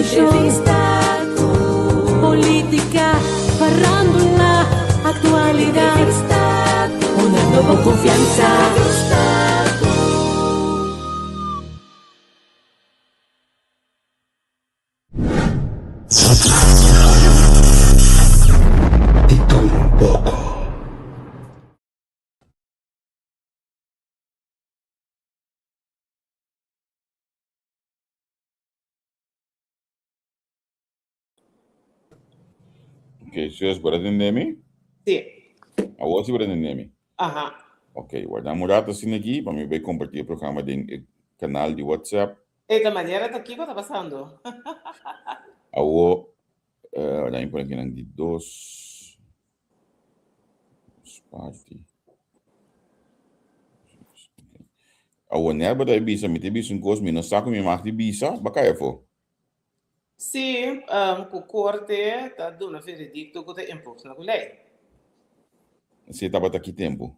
Televishon, politica, farandula, actualidad, Hunando bo confiansa. Di tur un poko. Ok, zus, bo ta tende mi? Sí. Awor si bo ta tende mi? Aha. Ok, warda un rato asina aki pa mi bai comparti e programa den e canal di WhatsApp. E ta manera ta kiko ta pasando? Awor, eh, warda mi pone akinan di dos, dos parti. Awor, nèt bo ta bisa, mi ta bisa un kos, mi no sa ku mi mag di bisa, bo a kai afó. Sí, ku korte ta duna veredikto ku ta impugna ku lei. Esei tabata ki tempu?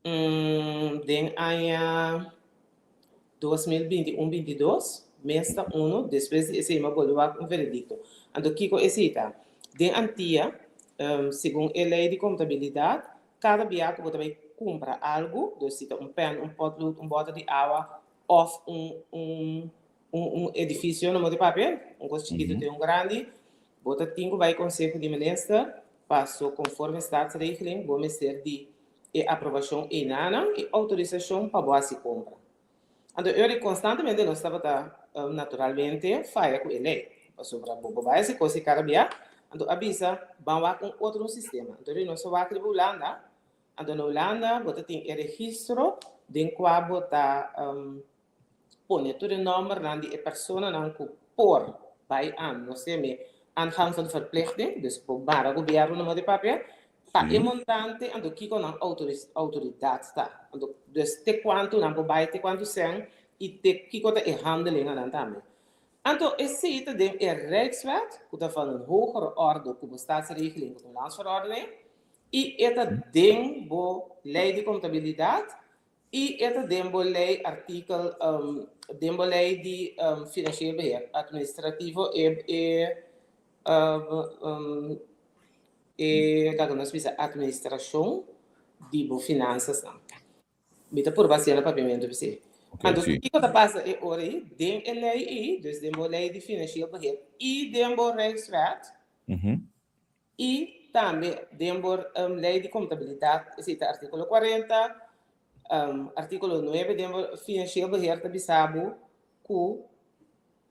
Den aña 2021, 22, mes ta unu, despues di esei mi a bolbe wak un veredikto. Anto kiko esei ta? Den Antia, segun e lei di kontabilidat, kada bia ku bo ta bai kumpra algu, dus si ta un pèn, un pòtlood, un bòter di awa òf un un un un edifisio no bo ta papia, un kos chikitu te un grandi, bo ta tin ku bai konseho di minister paso konforme staatsregeling bo mester di e aprobashon einanan i outorisashon pa bo hasi kompra. Anto e ora konstantemente nos tabata naturalmente faya ku e lei, pasobra bo por bai hasi kos di kara bia, anto a bisa ban wak un otro un sistema. Anto ora nos a wak riba Hulanda, anto na Hulanda bo ta tin e registro den kua bo ta pone tur e nòmbernan di e personanan ku por bai an, nos ta yam'é aangang van verplichting, dus por bara gobièrnu na modo di papia, pa e montante anto kiko nan outoridat ta. Anto dus te kuantu nan por bai, te kuantu sèn i te kiko ta e handelinganan tambe. Anto esei ta den e Rijkswet, ku ta van un hogere orde ku bo Staatsregeling ku ta un landsverordening, i e ta den bo lei di kontabilidat I e ta den bo lei artikel, den bo lei di financieel beheer, administrativo e e e laga nos bisa administracion di bo finansasnan. Mi ta purba haciendo papiamento p'esei. Anto kiko ta pasa e ora ei? Den e lei ei, dus den bo lei di financieel beheer i den bo Rijkswet, I tambe den bo lei di kontabilidat, esei ta artíkulo 40, artíkulo 9 den bo financieel beheer ta bisa bo ku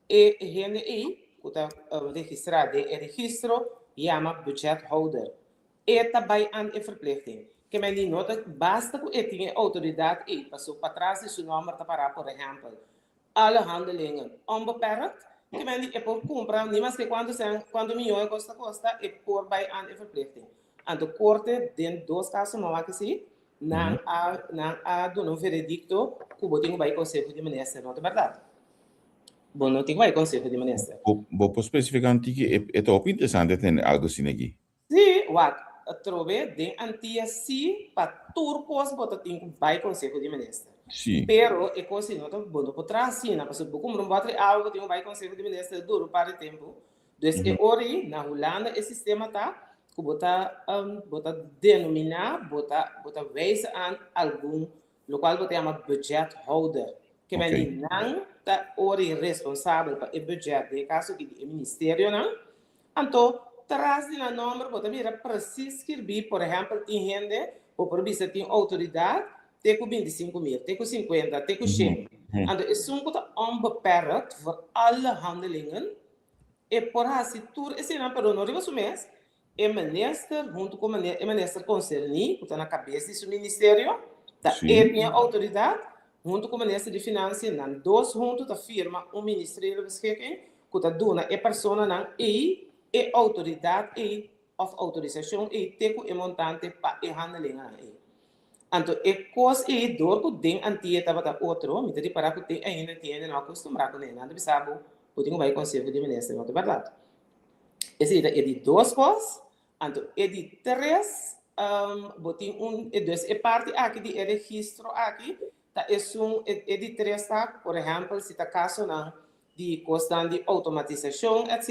e hende ei ku ta registrá den e registro yama budgethouder. E ta bai an e verplichting. Ke men di no ta basta ku e tin e outoridat ei paso patras di su nòmber ta pará por ehèmpel Alle handelingen onbeperkt, ke men di e por kumpra ni maske kuantu sen, kuantu miyon e kos ta kosta, e por bai an e verplichting. Anto korte den dos kaso mawá ke si, nan a nan a duna un veredikto ku bo tin ku bai konseho di minister, no ta bèrdat? Bo no tin ku bai konseho di minister. Bo bo por spesifiká un tiki? E e ta hopi interesante tende algu asina aki. Sí, wak, atrobe den Antia sí pa tur kos bo ta tin ku bai konseho di minister. Sí. Pero e kos si no ta bo no por traha asina, pasobra bo kumpra un bòter di awa bo tin ku bai konseho di minister e dura un par di tempu. Dus e ora ei na Hulanda e sistema ta ku bo ta bo ta denominá, bo ta bo ta wijzen aan algun lokual bo ta yama budgethouder. Ke men di nan ta ora ei responsabel pa e budget den e kaso aki di e ministerionan. Anto, tras di nan nòmber bo ta mira presis skirbí, por ehèmpel, tin hende, bo por bisa tin outoridat te ku 25 mil, te ku 50, te ku 100. Anto, esun ku ta onbeperkt voor alle handelingen, e por hasi tur eseinan, pero no riba su mes, e minister huntu ku e minister konserní, ku ta na kabes di su ministerio, ta e tin e outoridat, huntu ku minister di Finansia, nan dos huntu ta firma un ministeriële beschikking ku ta duna e personanan ei e outoridat ei òf outorisashon ei te ku e montante pa e handelinganan ei. Anto e kos ei dor ku den Antia tabata otro, mi ta ripará ku te ainda tin hende no a kustumbrá kuné. Nan ta bisa bo, bo tin ku bai konseho di minister, no ta bèrdat. Esei ta e di dos kos. Anto e di tres, bo tin un, dus e parti aki di e registro aki ta esun, e di tres ta, por ehèmpel, si ta kasonan. Di kosnan di outomatisashon etc.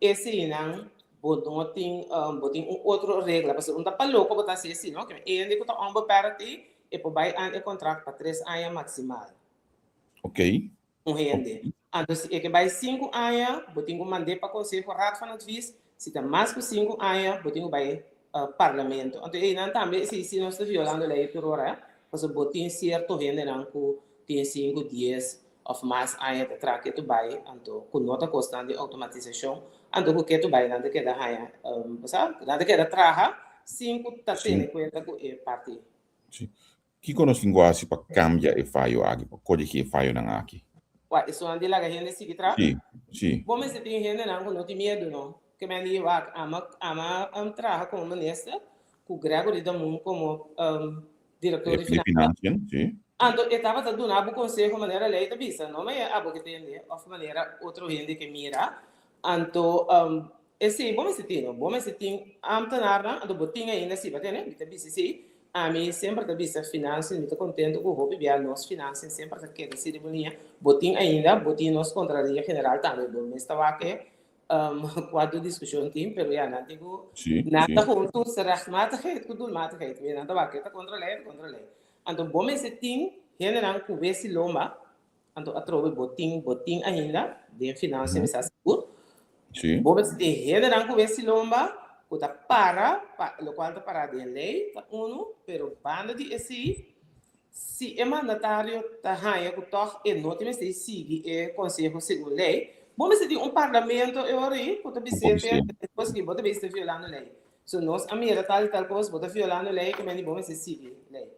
Eseinan bo no tin bo tin un otro regla pasobra un ta pa loko bo ta hasi esei no e hende ku ta onbeperkt ei e por bai an e kontrakt pa tres aña maksimal. Ok. Un hende. Anto si e ke bai sinku aña bo tin ku mand'é pa konseho raad van advies si ta mas ku sinku aña bo tin ku bai parlamento. Anto einan tambe esei si nos ta violando lei tur ora pasobra bo tin sierto hendenan ku tin sinku dies of mas aña ta traha ketu bai anto ku no ta kosnan di outomatisashon anto ku ketu bai nan ta keda haña bo sa nan ta keda traha sin ku ta tene kuenta ku e parti. Si. Kiko nos tin ku hasi pa kambia e fayo aki, pa korigí e fayonan aki? Wak, esun di laga hende sigui traha? Si, si. Bo mester tin hendenan ku no tin miedu no. Ke men di wak, ama ama traha komo minister ku Gregory Damoen komo Direktor di Financiën, si. Anto e tabata duna bo konseho manera lei ta bisa, no manera abo ke tende òf manera otro hende ke mira. Anto esei bo mester tin, no? Bo mester tin ámtenarnan, anto bo tin ainda si bo tene, mi ta bisa esei. Ami semper ta bisa Financiën, mi ta kontento ku hopi bia nos Financiën semper ta keda si riba liña. Bo tin ainda, bo tin nos Kontraloria General tambe, bo mes ta wak e Cuanto discusion tin, pero ya, nan tin cu, nan ta gewoon toetsen rechtmatigheid cu doelmatigheid. Mi nan ta wak, ta contra ley, ta contra ley. Anto bo mester tin hendenan cu wesi lomba, anto atrobe bo tin, bo tin ainda, den financia mi sa sigur. Bo mester tin hendenan cu wesi lomba, cu ta para pa locual ta para den ley, ta uno, pero banda di esey, Si e mandatario ta haña ku tòg e no tin mester sigui e konseho segun lei, bo mester tin un parlamento e ora ei ku ta bis'é te despues ki bo ta bisa violando lei. So nos a mira tal i tal kos, bo ta violando lei, ke mende bo mester sigui lei.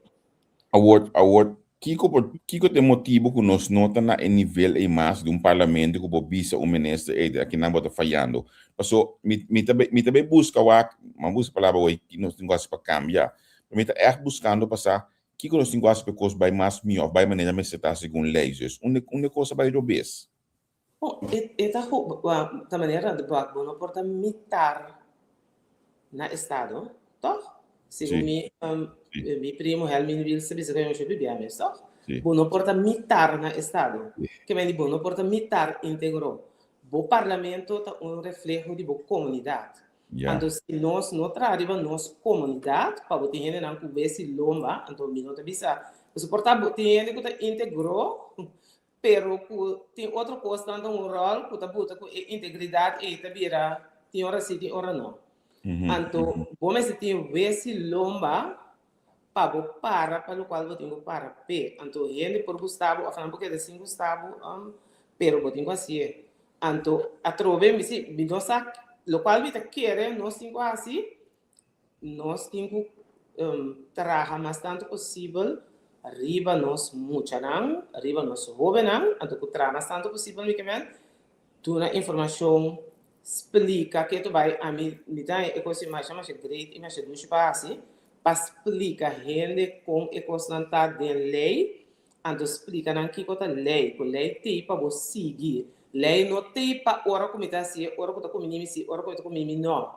Awor, awor, kiko por, kiko ta e motibu ku nos no ta na e nivel ei mas di un parlamento ku por bisa un minister, ey, akinan bo ta fayando? Paso, mi, mi ta bai, mi ta bai buska wak, mi a buska palabra awor, nos tin ku hasi pa kambia. Pero mi ta ègt buskando pa sa Kiko nos tin ku hasi pa e kos bai mas mihó òf bai manera mester ta segun lei? Dus, unda unda e kos a bai robes? Bon, e e ta ho ta manera di bo bo no por ta mitar na estado, tòg? Segun mi mi primo Helmin Wiels ta bisa ku e bibia mes, tòg? Bo no por ta mitar na estado. Ke men di bo no por ta mitar íntegro. Bo parlamento ta un refleho di bo komunidat. Anto si nos no traha riba nos komunidat pa bo tin hendenan ku wes i lomba, anto mi no ta bisa, pasobra por ta bo tin hende ku ta integro, pero ku tin otro kosnan ta un ròl ku ta buta ku e integridat ei ta bira tin ora si tin ora no. Anto bo mester tin wes i lomba pa bo para pa lokual bo tin ku para p'e. Anto hende por gusta bo òf nan por keda sin gusta bo, pero bo tin ku hasié. Anto atrobe mi si mi no sa lokual mi ta kere nos tin ku hasi, nos tin ku traha mas tantu posibel riba nos muchanan, riba nos hóbennan, anto ku traha mas tantu posibel mi ke men duna informashon, splika ke ta bai. Ami mi ta haña e kos masha masha great i masha dushi pa hasi, pa splika hende kon e kosnan ta den lei. Anto splika nan kiko ta lei, ku lei t'ei pa bo sigui. Lei no t'ei pa ora ku mi ta hasié, ora ku ta kumini mi si, ora ku mi ta kumini mi no.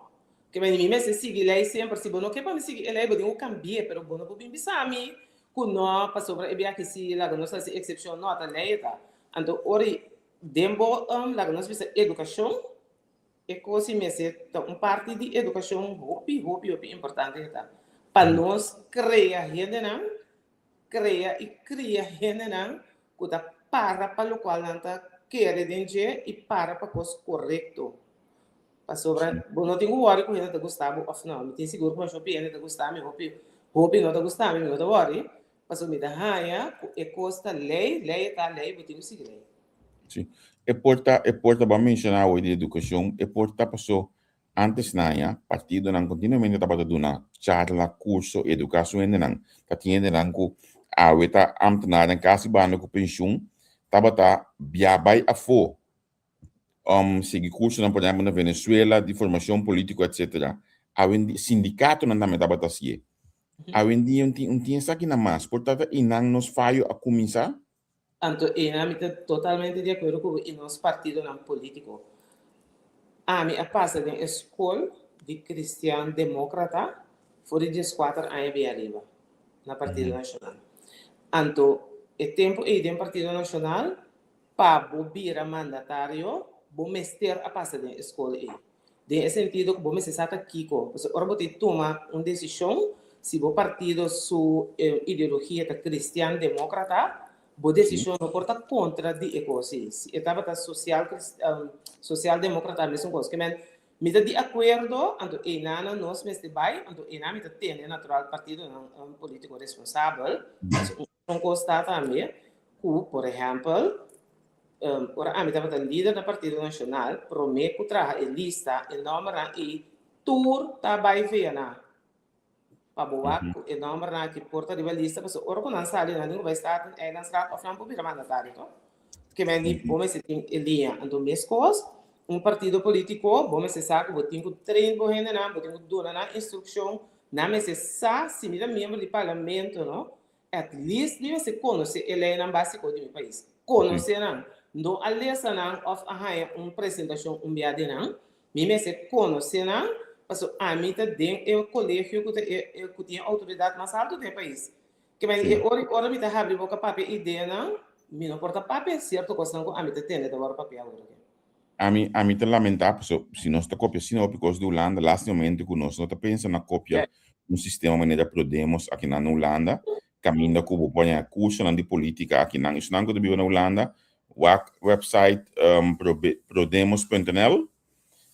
Ke mende mi mester sigui lei semper. Si bo no ke pa mi sigui e lei, bo tin ku kambi'é, pero bo no por bin bisa mi ku no, pasobra e biaha si laga nos hasi eksepshon. No, ta lei e ta. Anto ora den bo, laga nos bisa edukashon, e kos i mester ta un parti di edukashon hopi, hopi, hopi importante e ta. Pa nos krea hendenan Krea i kria hendenan ku ta para pa lokual nan ta kere den dje i para pa kos korekto. Pasobra bo no tin ku wòri ku hende ta gusta bo òf nò. Mi tin sigur ku masha hopi hende ta gusta mi, hopi hopi no ta gusta mi, mi no ta wòri. Pasobra mi ta haña ku e kos ta lei, lei e ta lei, bo tin ku sigui lei. Sí. E por ta, e por ta, bo a menshoná awor di edukashon, e por ta paso Antes naña, partidonan kontinuamente tabata duna charla, kurso, eduká su hendenan. Ta tin hendenan ku awe ta ámtenarnan kasi banda ku penshun, tabata bia bai afó, sigui kursonan por ehèmpel na Venezuela di formashon polítiko etsetera. Awendia sindikatonan tambe tabata hasié. Awendia un tin un tin esakinan mas. Por ta ta einan nos fayo a kuminsá? Anto einan mi ta totalmente di akuerdo ku bo i nos partidonan polítiko. Ami a pasa den e skol di Kristian Demókrata for di dieskuater aña bin ariba na Partido Nashonal. Anto e tempu ei den Partido Nashonal. Pa bo bira mandatario, bo mester a pasa den e skol ei. Den e sentido ku bo mester sa ta kiko. Pasobra ora bo tin tuma un desishon, si bo partido su ideologia ta kristian demokrata, bo desishon no por ta kontra di e kos ei. Si e tabata sosial sosial demokrata mesun kos. Ke men, mi ta di akuerdo, anto einanan nos mester bai, anto einan mi ta tene natural partidonan politiko responsabel. Pasobra Un kos ta tambe ku, por ehèmpel, ora ami tabata lider na Partido Nashonal, promé ku traha e lista, e nòmbernan ei tur ta bai via nan. Pa bo wak ku e nòmbernan aki por ta riba lista, pasobra ora ku nan sali nan tin ku bai Staten Eilandsraad òf nan por bira mandatario to. Ke men di bo mester tin e liña. Anto meskos, un partido polítiko, bo mester sa ku bo tin ku train bo hendenan, bo tin ku duna nan instrukshon, nan mester sa si mi ta miembro di parlamento no, At least mi mester konosé e leinan básiko di mi pais. Konosé nan. No a lesa nan òf a haña un presentashon un bia di nan. Mi mester konosé nan pasobra ami ta den e kolegio ku ta e ku tin e outoridat mas altu den e pais. Ke men e ora ora mi ta habri boka papia ideanan, mi no por ta papia sierto kosnan ku ami ta tende ta wòrdu papia awor aki. Ami ami ta lamentá paso si nos ta kopia asina hopi kos di Hulanda lastimamente ku nos no ta pensa na kopia un sistema manera Prodemos akinan na Hulanda kaminda ku bo por haña kursonan di politika akinan. Esnan ku ta biba na Hulanda wak website prodemos punt nl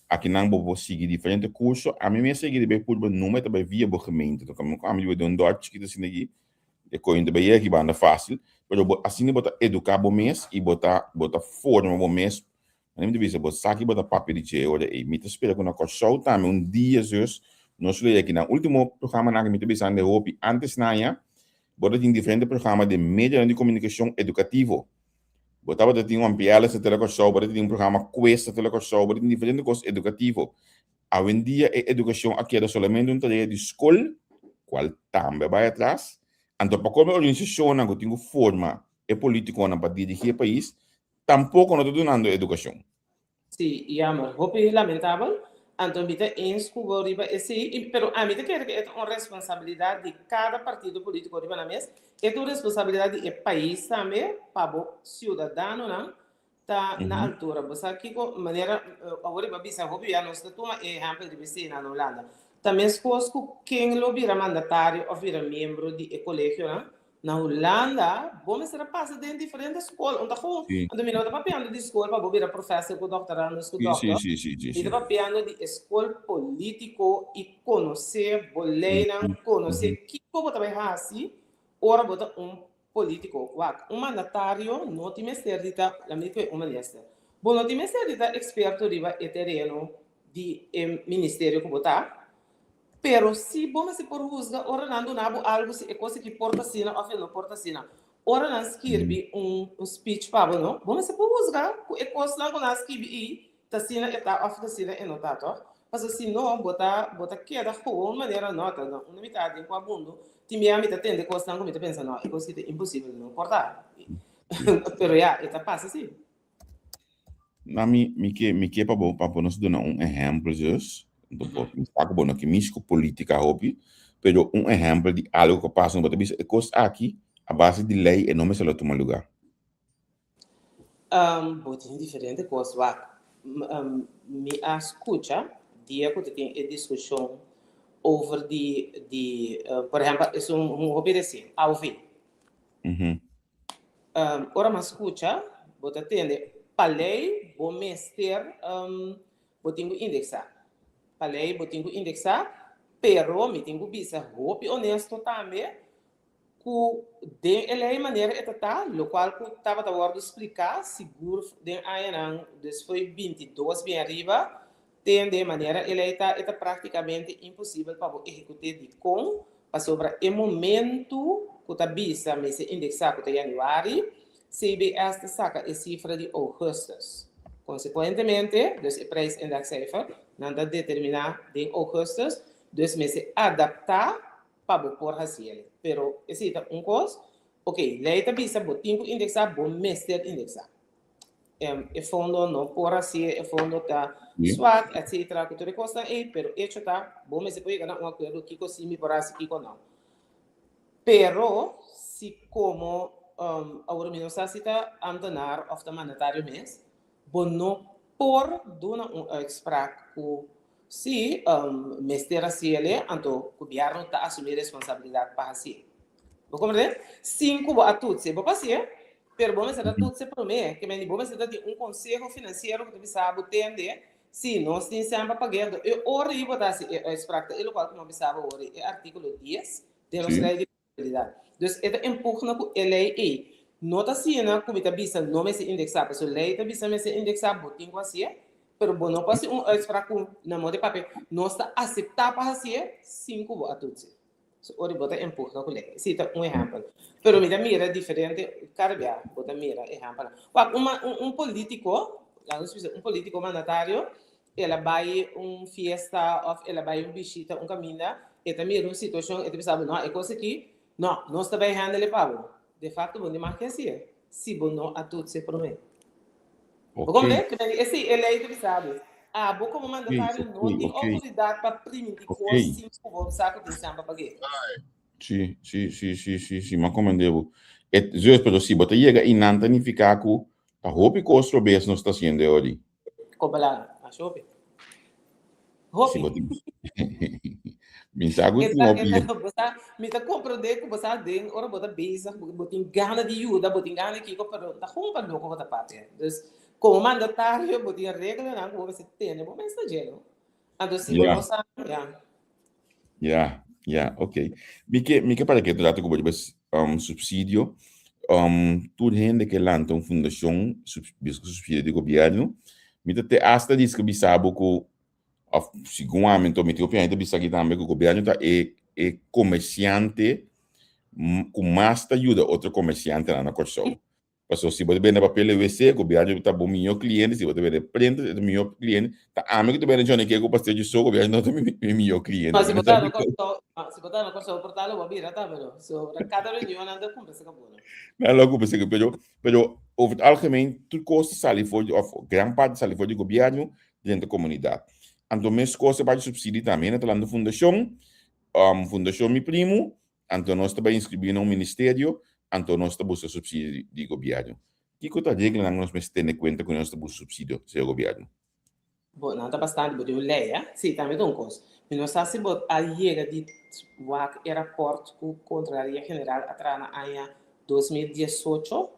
akinan bo por sigui diferente kurso. Ami mes a yega di bai purba numa e ta bai via bo gemeente ami biba den un dòrp chikito asina aki E koin ta bai yega ki banda fácil, pero bo asina bo ta eduká bo mes i bo ta bo ta forma bo mes. Manera mi ta bisa, bo sa ki bo ta papia di dje ora ei. Mi ta spera ku na Kòrsou tambe un dia zus nos lo yega kinan. Último programanan ku mi ta bisando e hopi antes naña, bo ta tin diferente programa den medionan di komunikashon edukativo. Bo tabata tin un PLS na Tele Kòrsou, bo ta tin un programa Kues na Tele Kòrsou, bo ta tin diferente kos edukativo. Awendia e edukashon a keda solamente un tarea di skol, kual tambe a bai atras. Anto pa komo e organisashonnan ku tin ku forma e politikonan pa dirigí e pais tampoko no ta dunando edukashon. Sí, jammer. Hopi lamentabel. Anto mi ta eens ku bo riba esei, i pero ami ta kere ku e ta un responsabilidat di kada partido politiko riba nan mes. E ta un responsabilidat di e pais tambe pa bo siudadanonan ta na altura. Bo sa kiko manera awor riba bisa hopi ya nos ta tuma e ehempel riba esei na Hulanda. Ta meskos ku ken lo bira mandatario òf bira miembro di e kolegionan na Hulanda, bo mester a pasa den diferente skol. Un ta gewoon, anto mi no ta papiando di skol pa bo bira professor ku doktorandus ku doktor. Mi ta papiando di e skol politiko i konosé bo leinan, konosé kiko bo ta bai hasi ora bo ta un Politico, wak, un mandatario no tin mester di ta, la mi di un minister, bo no tin mester di ta experto riba e tereno di e ministerio cu bo ta, pero si bo mester por huzga ora nan duna bo algo si e cos aki por ta asina of e no por ta asina. Ora nan skirbi un speech pa bo no, bo mester por huzga cu e cosnan cu nan a skibi ey Ta asina e ta of ta asina e no ta, toch? Pasobra si no, bo ta, bo ta keda gewoon manera no ta. Na unda mi ta den kua mundu, tin bia mi ta tende kosnan ku mi ta pensa, no, e kos aki ta imposibel, no por ta. Pero ya, e ta pasa si. Na mi, mi ke, mi ke pa bo, pa bo nos duna un ehèmpel zus. Anto bo, mi sa ku bo no ke mishi ku politika hopi, pero un ehèmpel di algu ku a pasa, bo ta bisa e kos aki a base di lei e no mester lo tuma lugá. Bo tin diferente kos wak. Mi a skucha dia ku ta tin e diskushon over di di por ehèmpel esun un hopi resien, AOV. Ora mi a skucha bo ta tende pa lei bo mester bo tin ku indeksá. Pa lei bo tin ku indeksá pero mi tin ku bisa hopi honesto tambe ku den e lei manera e ta ta, lokual ku tabata wòrdu spliká sigur den añanan despues 22 bien ariba, tende manera e lei ta, e ta práktikamente imposibel pa bo ehekut'é. Dikon? Pasobra e momentu ku ta bisa mester indeksá ku ta yanüari, CBS ta saka e sifra di ougùstùs. Konsekuentemente, dus e prijsindexcijfer, nan ta determiná den ougùstùs, dus mester adaptá pa bo por hasi el. Pero esei ta un kos, ok, lei ta bisa bo tin ku indeksá, bo mester indeksá. E fondo no por hasié, e fondo ta swak, etcetera, ku tur e kosnan ei, pero echo ta, bo mester por yega na un akuerdo kiko si mi por hasi, kiko no. Pero si komo. awor mi no sa si ta ambtenaar of ta mandatario mes, bo no por duna un uitspraak ku si mester hasiele, anto gobierno ta asumi responsabilidad pa hasie. Bo comprende? Sin ku bo a tutse. Bo por hasie, pero bo mester a tutse prome. Ke mende bo mester ta tin un conseho financiero ku ta bisa bo tende, si nos tin semper pag'é, anto e ora ei bo ta hasi e uitspraak. Ta e lokual ku mi a bisa bo awor ei, e artíkulo dies den nos lei di Realidad. Dus e ta empugna ku e lei ei. No ta asina ku mi ta bisa no mester indeksá, pasobra lei ta bisa mester indeksá, bo tin ku hasié, pero bo no por hasi un uitspraak ku na moda di papia nos ta aseptá pa hasié sin ku bo a tutsi. So ora bo ta empugna ku lei. Esei ta un ehèmpel. Pero mi ta mira diferente, kada bia bo ta mira ehèmpelnan. Wak, un un polítiko, laga nos bisa un polítiko mandatario, El a bai un fiesta of el a bai un bishita un caminda, e ta mira un situacion, e ta bisa bo, no, e cos aki, no, nos ta bai handle pa bo. De facto bo no mag ke haci'e, si bo no a toets'e prome. Bo comprende? Ke mende esei e ley ta bisa bo. Abo como mandatario no tin autoridad pa priminti cos sin cu bo sa cu tin semper pag'e. Si, si, si, si, si, si, m'a comprende bo. E, zeus, pero si bo ta yega einan ta nifica cu ta hopi cos robes nos ta haciendo e ora. Kobala, masha hopi. Hopi. Si bo tin. Mi sa ku tin hopi. Bo sa, mi ta komprendé ku bo sa den ora bo ta bezig, bo tin gana di yuda, bo tin gana di kiko, pero ta gewoon pa loko bo ta papia. Dus, komo mandatario bo tin reglanan ku bo mester tene, bo mester dje, no? Anto si bo no sa, ya. Ya, ya, ok. Mi ke, mi ke para ke trato ku bo riba subsidio. Tur hende ke lanta un fundashon, sub, buska subsidio di gobièrnu, mi ta te asta diska bisa bo ku, òf segun ami anto mi tin opinion ta bisa aki tambe ku gobièrnu ta e e komersiante ku mas ta yuda otro komersiantenan na Kòrsou. Pasobra si bo ta bende papel di wc, gobièrnu ta bo mihó kliente, si bo ta bende printer, e ta mihó kliente. Ta ami ku ta bende Johnny Cake ku pastel dje so, gobièrnu no ta mi mihó kliente. No, si bo ta na Kòrsou, no, si bo ta na Kòrsou por tal lo bo a bira tambe no. So, na kada reunion nan ta kumpra esaki bo no. Nan lo kumpra esaki, pero, pero over het algemeen tur kos ta sali for di, òf gran parti ta sali for di gobièrnu drenta komunidat. Anto meskos e parti supsidio tambe, hende ta lanta fundashon, fundashon Mi Primu, Anto nos ta bai inscribí na un ministerio, anto nos ta buska subsidio di gobierno. Kiko ta reglanan ku nos mester tene kuenta ku nos ta buska subsidio, señor gobierno? Bo, nan ta bastante, bo tin un lei, eh? Sí, tambe ta un kos. Mi no sa si bo a yega di wak e raport ku Contraloria General a traha na aña 2018.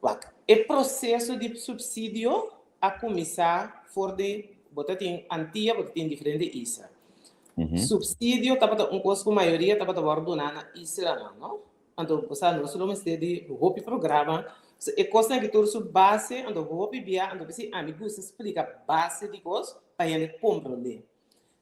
Wak, e proseso di subsidio a kuminsá for di, bo ta tin Antia, bo ta tin diferente isla. Subsidio tabata un kos ku mayoria tabata wòrdu duná na islanan, no? Anto bo sa nos lo mester di hopi programa. So e kosnan aki tur su base, anto hopi bia, anto p'esei ami gusta splika base di kos pa hende komprondé.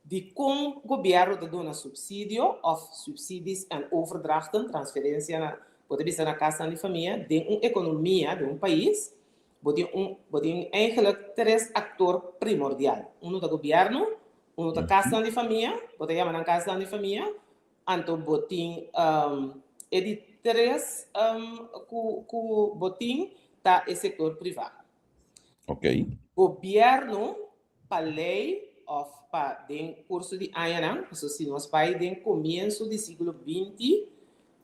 Dikon gobièrnu ta duna supsidio òf subsidies en overdrachten, transferensia na, bo ta bisa na kasnan di famia, den un ekonomia, den un pais, bo tin un, bo tin eigenlijk tres aktor primordial. Unu ta gobièrnu, unu ta kasnan di famia, bo ta yama nan kasnan di famia, anto bo tin e di tres ku ku bo tin ta e sektor privá. Ok. Gobièrnu pa lei òf pa den kurso di añanan, pasobra si nos bai den komienso di siglo binti,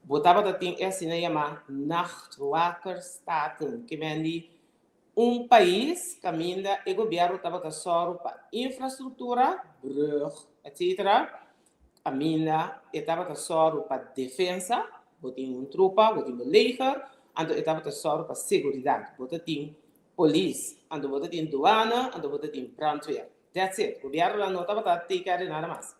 bo tabata tin e asina yamá nachtwakerstaten, ke men di un pais kaminda e gobièrnu tabata sòru pa infrastruktura, brùg, etsetera, kaminda e tabata sòru pa defensa, bo tin un trupa, bo tin bo leger, anto e tabata sòru pa seguridat, bo ta tin Polis, anto bo ta tin duana, anto bo ta tin brandweer. That's it. Gobiernonan no tabata take care di nada mas.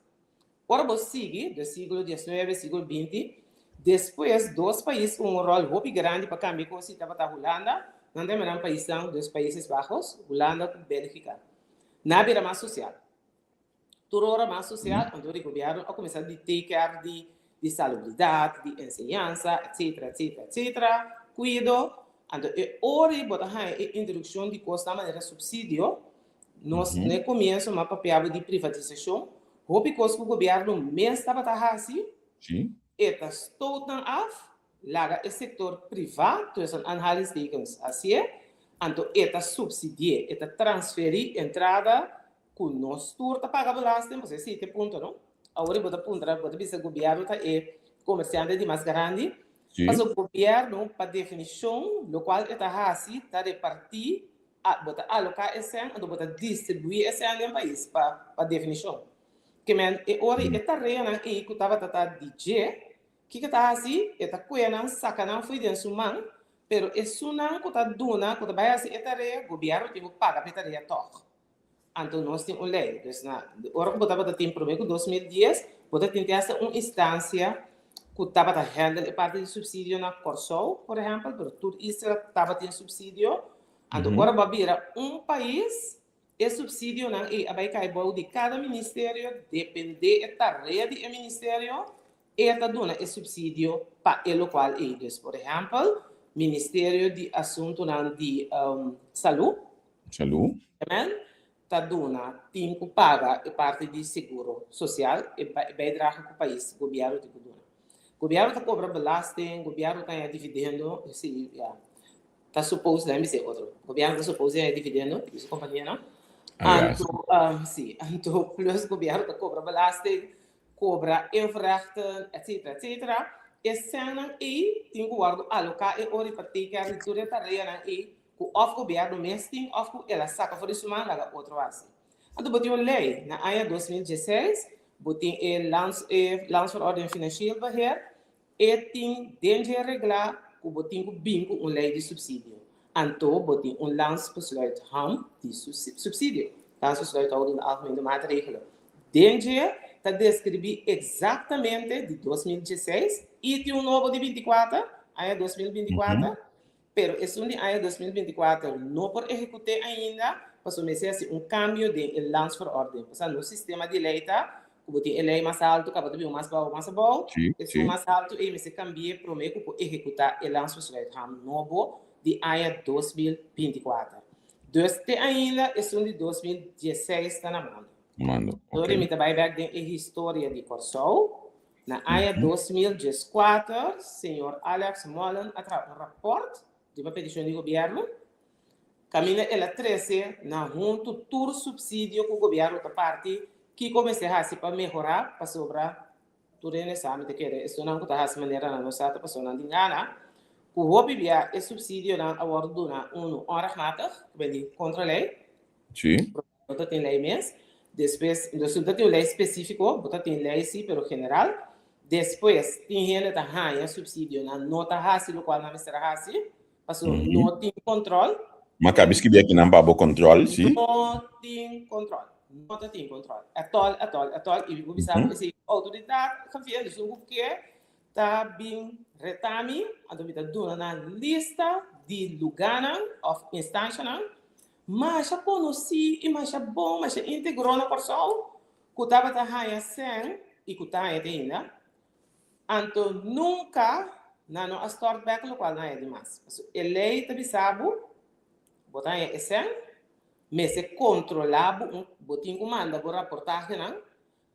Ora bo sigui, den siglo diesnuebe, siglo binti, despues dos pais ku un rol hopi grandi pa kambia e kos i tabata Hulanda, nan ta yama nan paisnan, dus Países Bajos, Hulanda ku Belgika. Nan a bira mas sosial. Tur ora mas sosial, anto di gobierno a kuminsá di take care di di salubridat, di enseñansa, etcetera, etcetera, etcetera, kuido. Anto e ora ei bo ta haña e introdukshon di kosnan manera supsidio, nos na e komienso m'a papia bo di privatisashon, hopi kos ku gobierno mes tabata hasi, e ta stoot nan af, laga e sektor privá, tussen aanhalingstekens, hasié, anto e ta supsidi'é, e ta transferí entrada Ku nos tur ta paga belasting, pasobra esei ta e punto, no? Awor bo ta puntra, bo ta bisa gobièrnu ta e komersiante di mas grandi. Paso gobièrnu pa definishon lokual e ta hasi ta repartí, bo ta aloká e sèn anto bo ta distribuí e sèn den pais pa pa definishon. Ke men e ora e tareanan ei ku tabata ta di dje, kiko e ta hasi? E ta kue nan saka nan fo'i den su man, pero esunnan ku ta duna ku ta bai hasi e tarea, gobièrnu tin ku paga pa e tarea tòg. Anto nos tin un lei. Dus na ora ku bo tabata tin promé ku 2010, bo ta tin te hasta un instansia ku tabata handle e parti di supsidio na Kòrsou, por ehèmpel, pero tur isla tabatin supsidio. Anto ora bo a bira un pais, e supsidionan ei a bai kai bou di kada ministerio, dependé e tarea di e ministerio, e ta duna e supsidio pa e lokual ei. Dus por ehèmpel, Ministerio di Asuntunan di Salú, Salú. Amen. Ta duna tin ku paga e parti di seguro sosial, e bijdrage ku pais, gobièrnu tin ku duna. Gobièrnu ta kobra belasting, gobièrnu ta haña dividendo, si ya, ta suppose, laga mi bisa e otro, gobièrnu ta suppose di haña dividendo di su kompanianan. Anto, si, anto plus gobièrnu ta kobra belasting, kobra erfrechten, etcetera, etcetera. E sènnan ei tin ku wòrdu aloká e ora pa take care di tur e tareanan ei ku òf gobièrnu mes tin òf ku el a saka for di su man laga otro hasi. Anto bo tin un lei, na aña 2016 bo tin e Lands e Landsverordening Financieel Beheer, e tin den dje reglá ku bo tin ku bin ku un lei di supsidio. Anto bo tin un Landsbesluit ham di supsidio, Landsbesluit houdende algemene maatregelen. Den dje ta deskribí eksaktamente di 2016 i tin un nobo di 24, aña 2024, Pero esun di aña 2024 no por ehekut'é ainda pasobra mester hasi un kambio den e landsverordening. Pasobra nos sistema di lei ta ku bo tin e lei mas altu kaba ta bin un mas bou mas abou. Esun mas altu ei mester kambi'é promé ku por ehekutá e landsbesluitham nobo di aña 2024. Dus te ainda esun di 2016 ta na mando. Mando, Dor mi ta bai bèk den e historia di Kòrsou. Na aña 2014, señor Alex Mollen a traha un raport riba peticion di gobierno, caminda el a trece na hunto tur subsidio cu gobierno ta parti, kico mester haci pa mehora, pasobra tur hende sa, mi ta kere esunnan cu ta haci manera nan no sa ta pasobra nan tin gana, cu hopi bia e subsidionan a wordo duna uno onrechtmatig, cu bende contra ley. No ta tin lei mes. Despues, entonces no ta tin un lei spesífiko, bo ta tin lei sí, pero general. Despues, tin hende ta haña supsidio, nan no ta hasi lokual nan mester a hasi, pasobra no tin kòntròl. Ma kabi skibi akinan pa bo kòntròl, sí? No tin kòntròl. No ta tin kòntròl. Ètòl, ètòl, ètòl. I bo bisa bo esei outoridat gefiel, dus un ku ke ta bin reta mi, anto mi ta duna nan lista di lugánan òf instanshanan Masha konosí i masha bon, masha íntegro na Kòrsou ku tabata haña sèn i ku ta haña te ainda. Anto nunka nan no a stòrt bèk lokual nan haña di mas. Pasobra e lei ta bisa bo, bo ta haña e sèn, mester kontrolá bo, bo tin ku manda bo raportahenan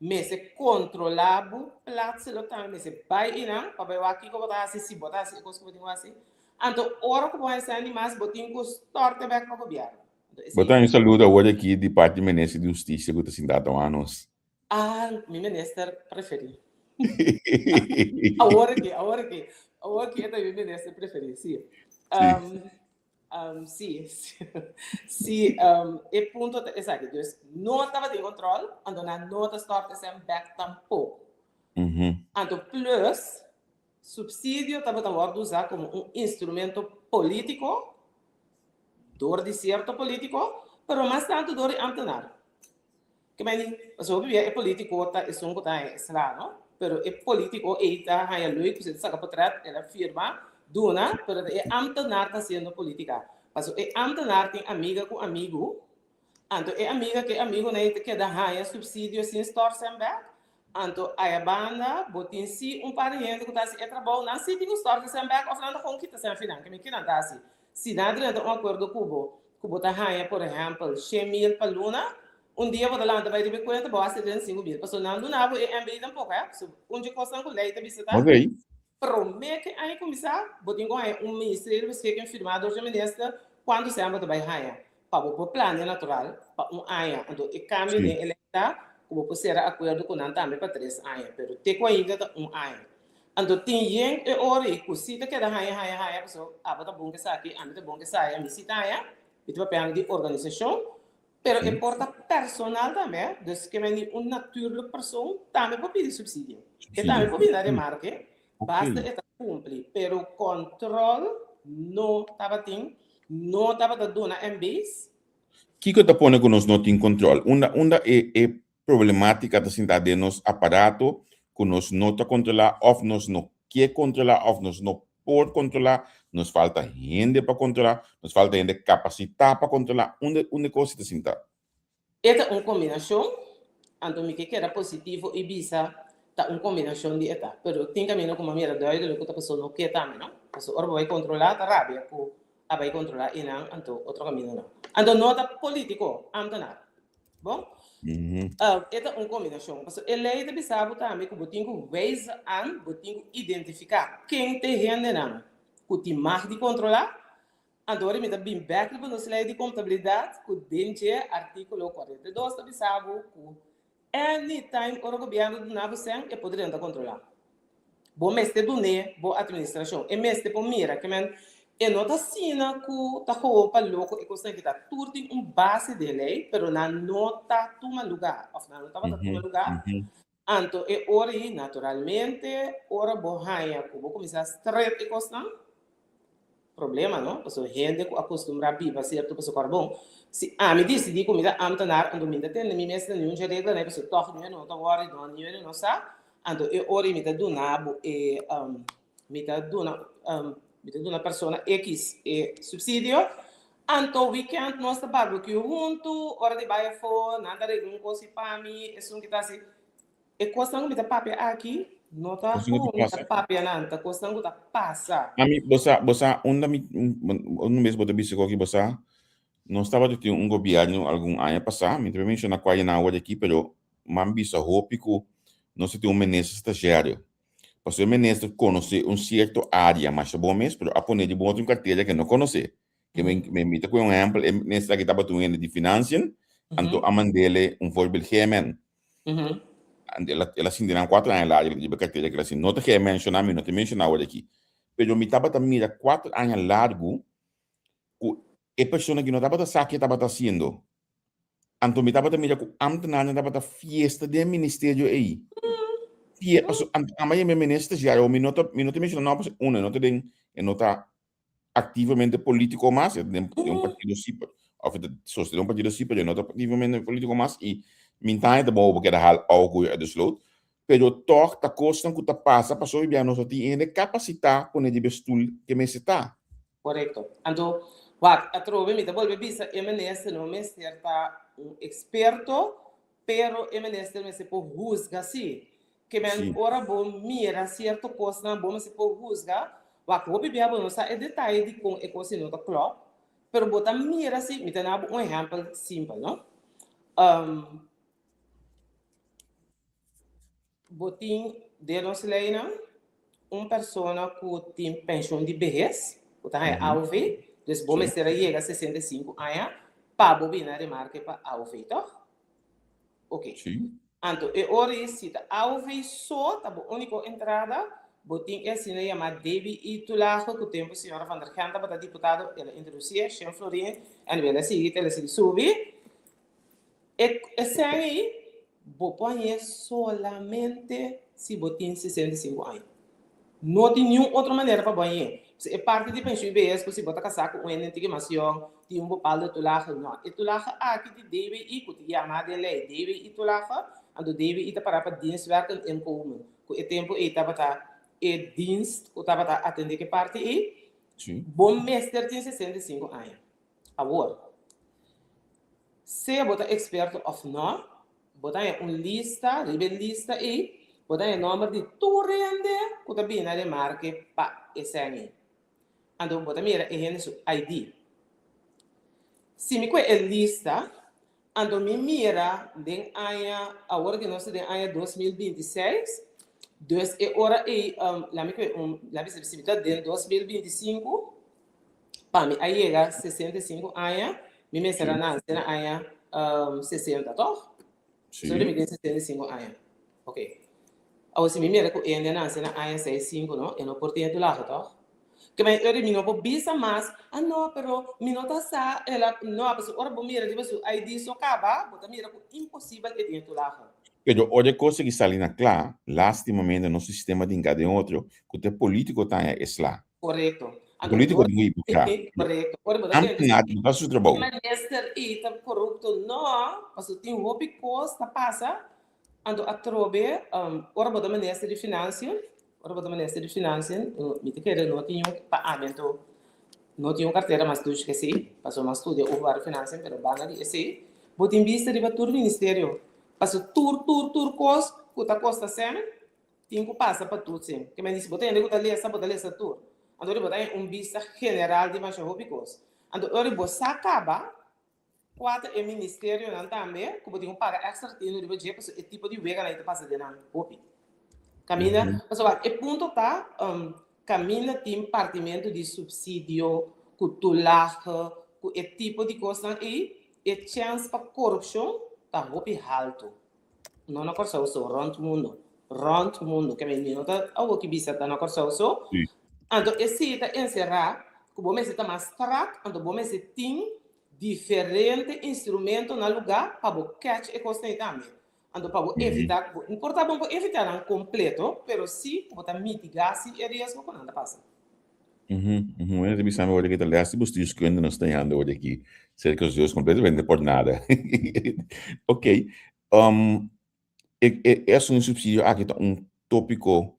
Mester kontrolá bo plaatselijk tambe, mester bai einan pa bai wak kiko bo ta hasi, si bo ta hasi e kos ku bo tin ku hasi. Anto ora ku bo haña sèn di mas, bo tin ku stòrte bèk pa gobièrnu. Anto Bo esei. ta haña un saludo awor aki di parti Minister di Hustisia ku ta sintá ta wak nos. Ah, mi minister preferí. Awor aki, awor aki, awor aki e ta mi minister preferí, sí. Sí. Sí, sí, e punto ta esaki. Dus no tabatin control, anto nan no ta stort esei bek tampoco. Anto plus, subsidio tabata wordo usa como un instrumento politico door di cierto politico, pero mas tanto door di ambtenaar. Ke men di, pasobra hopi bia e politico ta esun ku ta haña e sla, no? Pero e politico ei ta haña leuk, pasobra e ta saka potret, el a firma, duna, pero ta e ambtenaar ta hasiendo politica. Pasobra e ambtenaar tin amiga ku amigu, anto e amiga ku e amigunan ei ta keda haña subsidio sin stòrt sèn bèk, anto aya banda bo tin si un par di hende ku ta hasi e trabou, nan si tin ku stòrt e sèn bèk òf nan ta kon kita sèn finan, ke men kinan ta hasi? Si nan a drenta un akuerdo ku bo, ku bo ta haña por ehèmpel 100.000 pa luna, un dia bo ta lanta bai riba e kuenta bo hasi 35.000, pasobra nan duna bo e MB tampoko, hè. So, un dje kosnan ku lei ta bisa ta, promé ku e aña kuminsá, bo tin ku haña un ministerio beschikking firmá dor dje minister kuantu sèn bo ta bai haña pa bo por plania natural pa un aña. Anto e kambio den e lei ta ku bo por sera akuerdo ku nan tambe pa tres aña, pero te ku ainda ta un aña. Anto tin yen e ora ei ku si ta keda haña, haña, haña, paso abo ta bon ku esaki, ami ta bon ku esaya, mi si ta haña, mi ta papiando di organisashon, pero e por ta personal tambe, dus ke men di un natuurlik persoon tambe por pidi supsidio. E tambe por bini na remarke, basta e ta kumpli, pero kòntròl no tabatin, no tabata duna MB's. Kiko ta pone ku nos no tin kòntròl? Unda unda e e Problematica ta sinta den nos aparato cu nos no ta controla of nos no ke controla of nos no por controla, nos falta hende pa controla, nos falta hende capacita pa controla, unda unda e cos ta sinta? E ta un combinacion, anto mi ke keda positivo y bisa ta un combinacion di e ta, pero tin camino cu mi a mira duidelijk cu ta paso no ke tambe no, paso ora bo bay controla ta rabia cu a bai controla e nan anto otro camino nan. Anto no ta politico, ambtenaar. Bon? E ta un combinacion. Pasobra e ley ta bisa bo tambe cu bo tin cu wijze aan, bo tin cu identifica ken ta e hendenan cu tin mag di controla. Anto ora mi ta bin bek riba nos ley di contabilidad cu den dje articulo 42 ta bisa bo cu Anytime ora gobierno duna bo sen e por drenta controla. Bo mester dun'e bo administracion. E mester por mira ke men e no ta asina cu ta gewoon pa loco e cosnan kita. Tur tin un base den ley pero nan no ta tuma lugar of nan no tabata tuma lugar. Anto e ora ei naturalmente ora bo haya cu bo cuminsa stret e cosnan Problema no, pasobra hende ku a kustumbrá biba sierto pasobra kòrda bon, si ami disidí ku mi ta ámtenar anto mi ta tende mi mes na niun dje reglanan ei pasobra tòg niun no ta wòrdu dò niun no sa, anto e ora ei mi ta duna bo e mi ta duna mi ta duna persona ekis e supsidio, anto wikènt nos ta barbekiu huntu, ora di bai afó nan ta regla un kos pa mi, esun ki ta hasi. E kosnan ku mi ta papia aki no ta Kosnan ku ku ta mi ta pasa. papia nan, ta kosnan ku ta pasa. Ami, bo sa, bo sa unda mi, un bes bo ta bisa ku aki, bo sa, nos tabata tin un gobièrnu algun aña pasá, mi ta bai menshoná kua aña awor aki, pero m'an bisa hopi ku nos ta tin un minister stagiario. Pasobra e minister konosé un sierto área masha bon mes, pero a pone riba un otro kartera ku e no konosé. Ke mi, mi, mi ta kohe un ehèmpel, e minister aki tabata un hende di financiën, anto a mand'é un voorbeeld GMN. El a, el a sinti nan cuatro aña largo riba cartera kila sin. No ta ke menciona, mi no ta menciona awor aki. Pero mi tabata mira cuatro aña largo cu e persona ki no tabata sa ke tabata haciendo. Anto mi tabata mira cu ambtenaarnan tabata fiesta den e ministerio ey. Fie, paso, anto ama yama e minister ya, mi no ta, mi no ta menciona no, paso uno, e no ta den, e no ta activamente politico mas, e den un partido si, of e ta sostener un partido si, pero e no ta activamente politico mas y minta ta bon bo keda haal ouwe koe uit de sloot. Pero toch ta cosnan cu ta pasa pasobra bia nos no tin hende capacita pone riba e stoel ke mester ta. Correcto. Anto, wak, atrobe mi ta bolbe bisa e minister no mester ta un experto, pero e minister mester por huzga si. Ke men Sí. ora bo mira sierto kosnan bo mester por husga, wak hopi bia bo no sa e detaye di kon e kos no ta klòp, pero bo ta mira si, mi ta na bo un ehèmpel simpel no. Bo tin den nos leinan un persona ku tin penshon di behes, ku ta haña AOV, dus bo mester a yega 65 aña pa bo bini na remarke pa AOV, tòg? Ok. Sí. Anto e ora ei si ta AOV so ta bo úniko entrada, bo tin e asina yamá DBI toelage ku tempu señora Van der Gent tabata diputado el a introdusié, shen florin, en el a sigui el a sigui subi. E e sèn ei bo por hañ'é solamente si bo tin 65 aña. No tin niun otro manera pa bo hañ'é. Pasobra e parti di penshun IBS ku si bo ta kasá ku un hende tin mas yòn, tin un bepaalde toelage. No, e toelage aki di DWI ku ta yamá den lei DWI toelage, anto DWI ta pará pa Dienstwerkend Inkomen, ku e tempu ei tabata e dienst ku tabata atendé ku e parti ei, bo mester tin 65 aña. Awor, sea bo ta eksperto òf nò, bo ta haña un lista, riba e lista ei bo ta haña nòmber di tur hende ku ta bini na remarke pa e sèn ei. Anto bo ta mira e hende su ID. Si mi kue e lista, anto mi mira den aña, awor ku nos ta den aña 2026, dus e ora ei, laat mi kue un, laat mi bisa si mi ta den 2025, Pa mi a yega 65 aña, mi mester a nase na aña 60, toch? Sí. So mi tin 65 aña. Ok. Awor si mi mira ku hende a nase na aña seis sinku no, e no por tin e tulahe tòg? Ke men ora mi no por bisa mas, ah no, pero mi no ta sa, el a, no, pasobra ora bo mira riba su ID so kaba, bo ta mira ku imposibel e tin e tulahe. Pero ora e kos aki sali na kla, lastimamente nos sistema tin ka den otro, ku ta e politiko ta haña e sla. Korekto. E politiko tin ku hipokrá. Korekto. Ora bo ta tende Ambtenaar no ta su trabou. Minister i ta korupto, no, pasobra tin hopi kos ta pasa Anto atrobe, ora bo ta minister di Financiën, ora bo ta minister di Financiën, mi ta kere no tin un, pa ami anto, no tin un cartera mas dushi ke esei, pasobra mi a studia openbare financiën, pero banda di esei, bo tin bista riba tur ministerio, pasobra tur, tur, tur kos ku ta kosta sèn, tin ku pasa pa toetsen. Ke men di si bo ta hende ku ta lesa, bo ta lesa tur. Anto ora bo ta haña un bista general di masha hopi kos. Anto ora bo sa kaba, Kua ta e ministerionan tambe ku bo tin ku paga èkstra tinu riba dje pasobra e tipo di weganan ei ta pasa den nan hopi. Kaminda, pasobra e punto ta kaminda tin partimentu di supsidio ku tulahe ku e tipo di kosnan ei e chèns pa korupshon ta hopi haltu. No na Kòrsou so, rònt mundu. Rònt mundu. Ke mi no ta awor ki bisa ta na Kòrsou so. Anto esei ta enserá ku bo mester ta mas strak, anto bo mester tin diferente instrumento na lugá pa bo catch e kosnan ei tambe. Anto pa bo evitá ku bo, por ta bon por evitá nan kompleto, pero sí ku bo ta mitigá sí e riesgo ku nan ta pasa. Ujú, ta bisa mi ora ki ta les di bestuurskunde nos ta yanda ora ki cerca Dios completamente por nada. Ok, um, e, e, e asunto subsidio aki ta un tópiko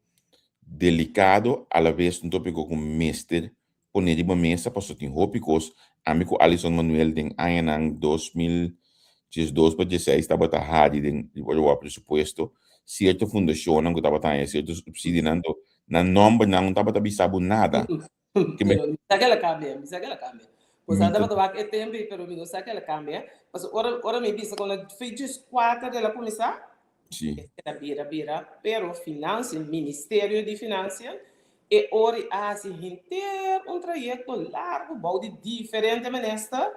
delicado, a la vez un tópiko ku mester pone riba mesa pasobra tin hopi kos. Ami ku Alison Manuel den añanan 2012 pa 16 tabata hari den riba presupuesto sierto fundashonnan ku tabata haña sierto subsidionan to Nan nombernan no tabata bisa bo nada. Pero mi sa ke el a cambia, mi sa ke el a cambia. Pues nan tabata wak e tempo ei, pero mi no sa ke el a cambia. Pasobra ora, ora mi bisa ku na fecha kuater el a kuminsá, Sí. el a bira, bira. Pero Financiën, Ministerio di Financiën, e ora ei a hasi henter un trayekto largu bou di diferente minister.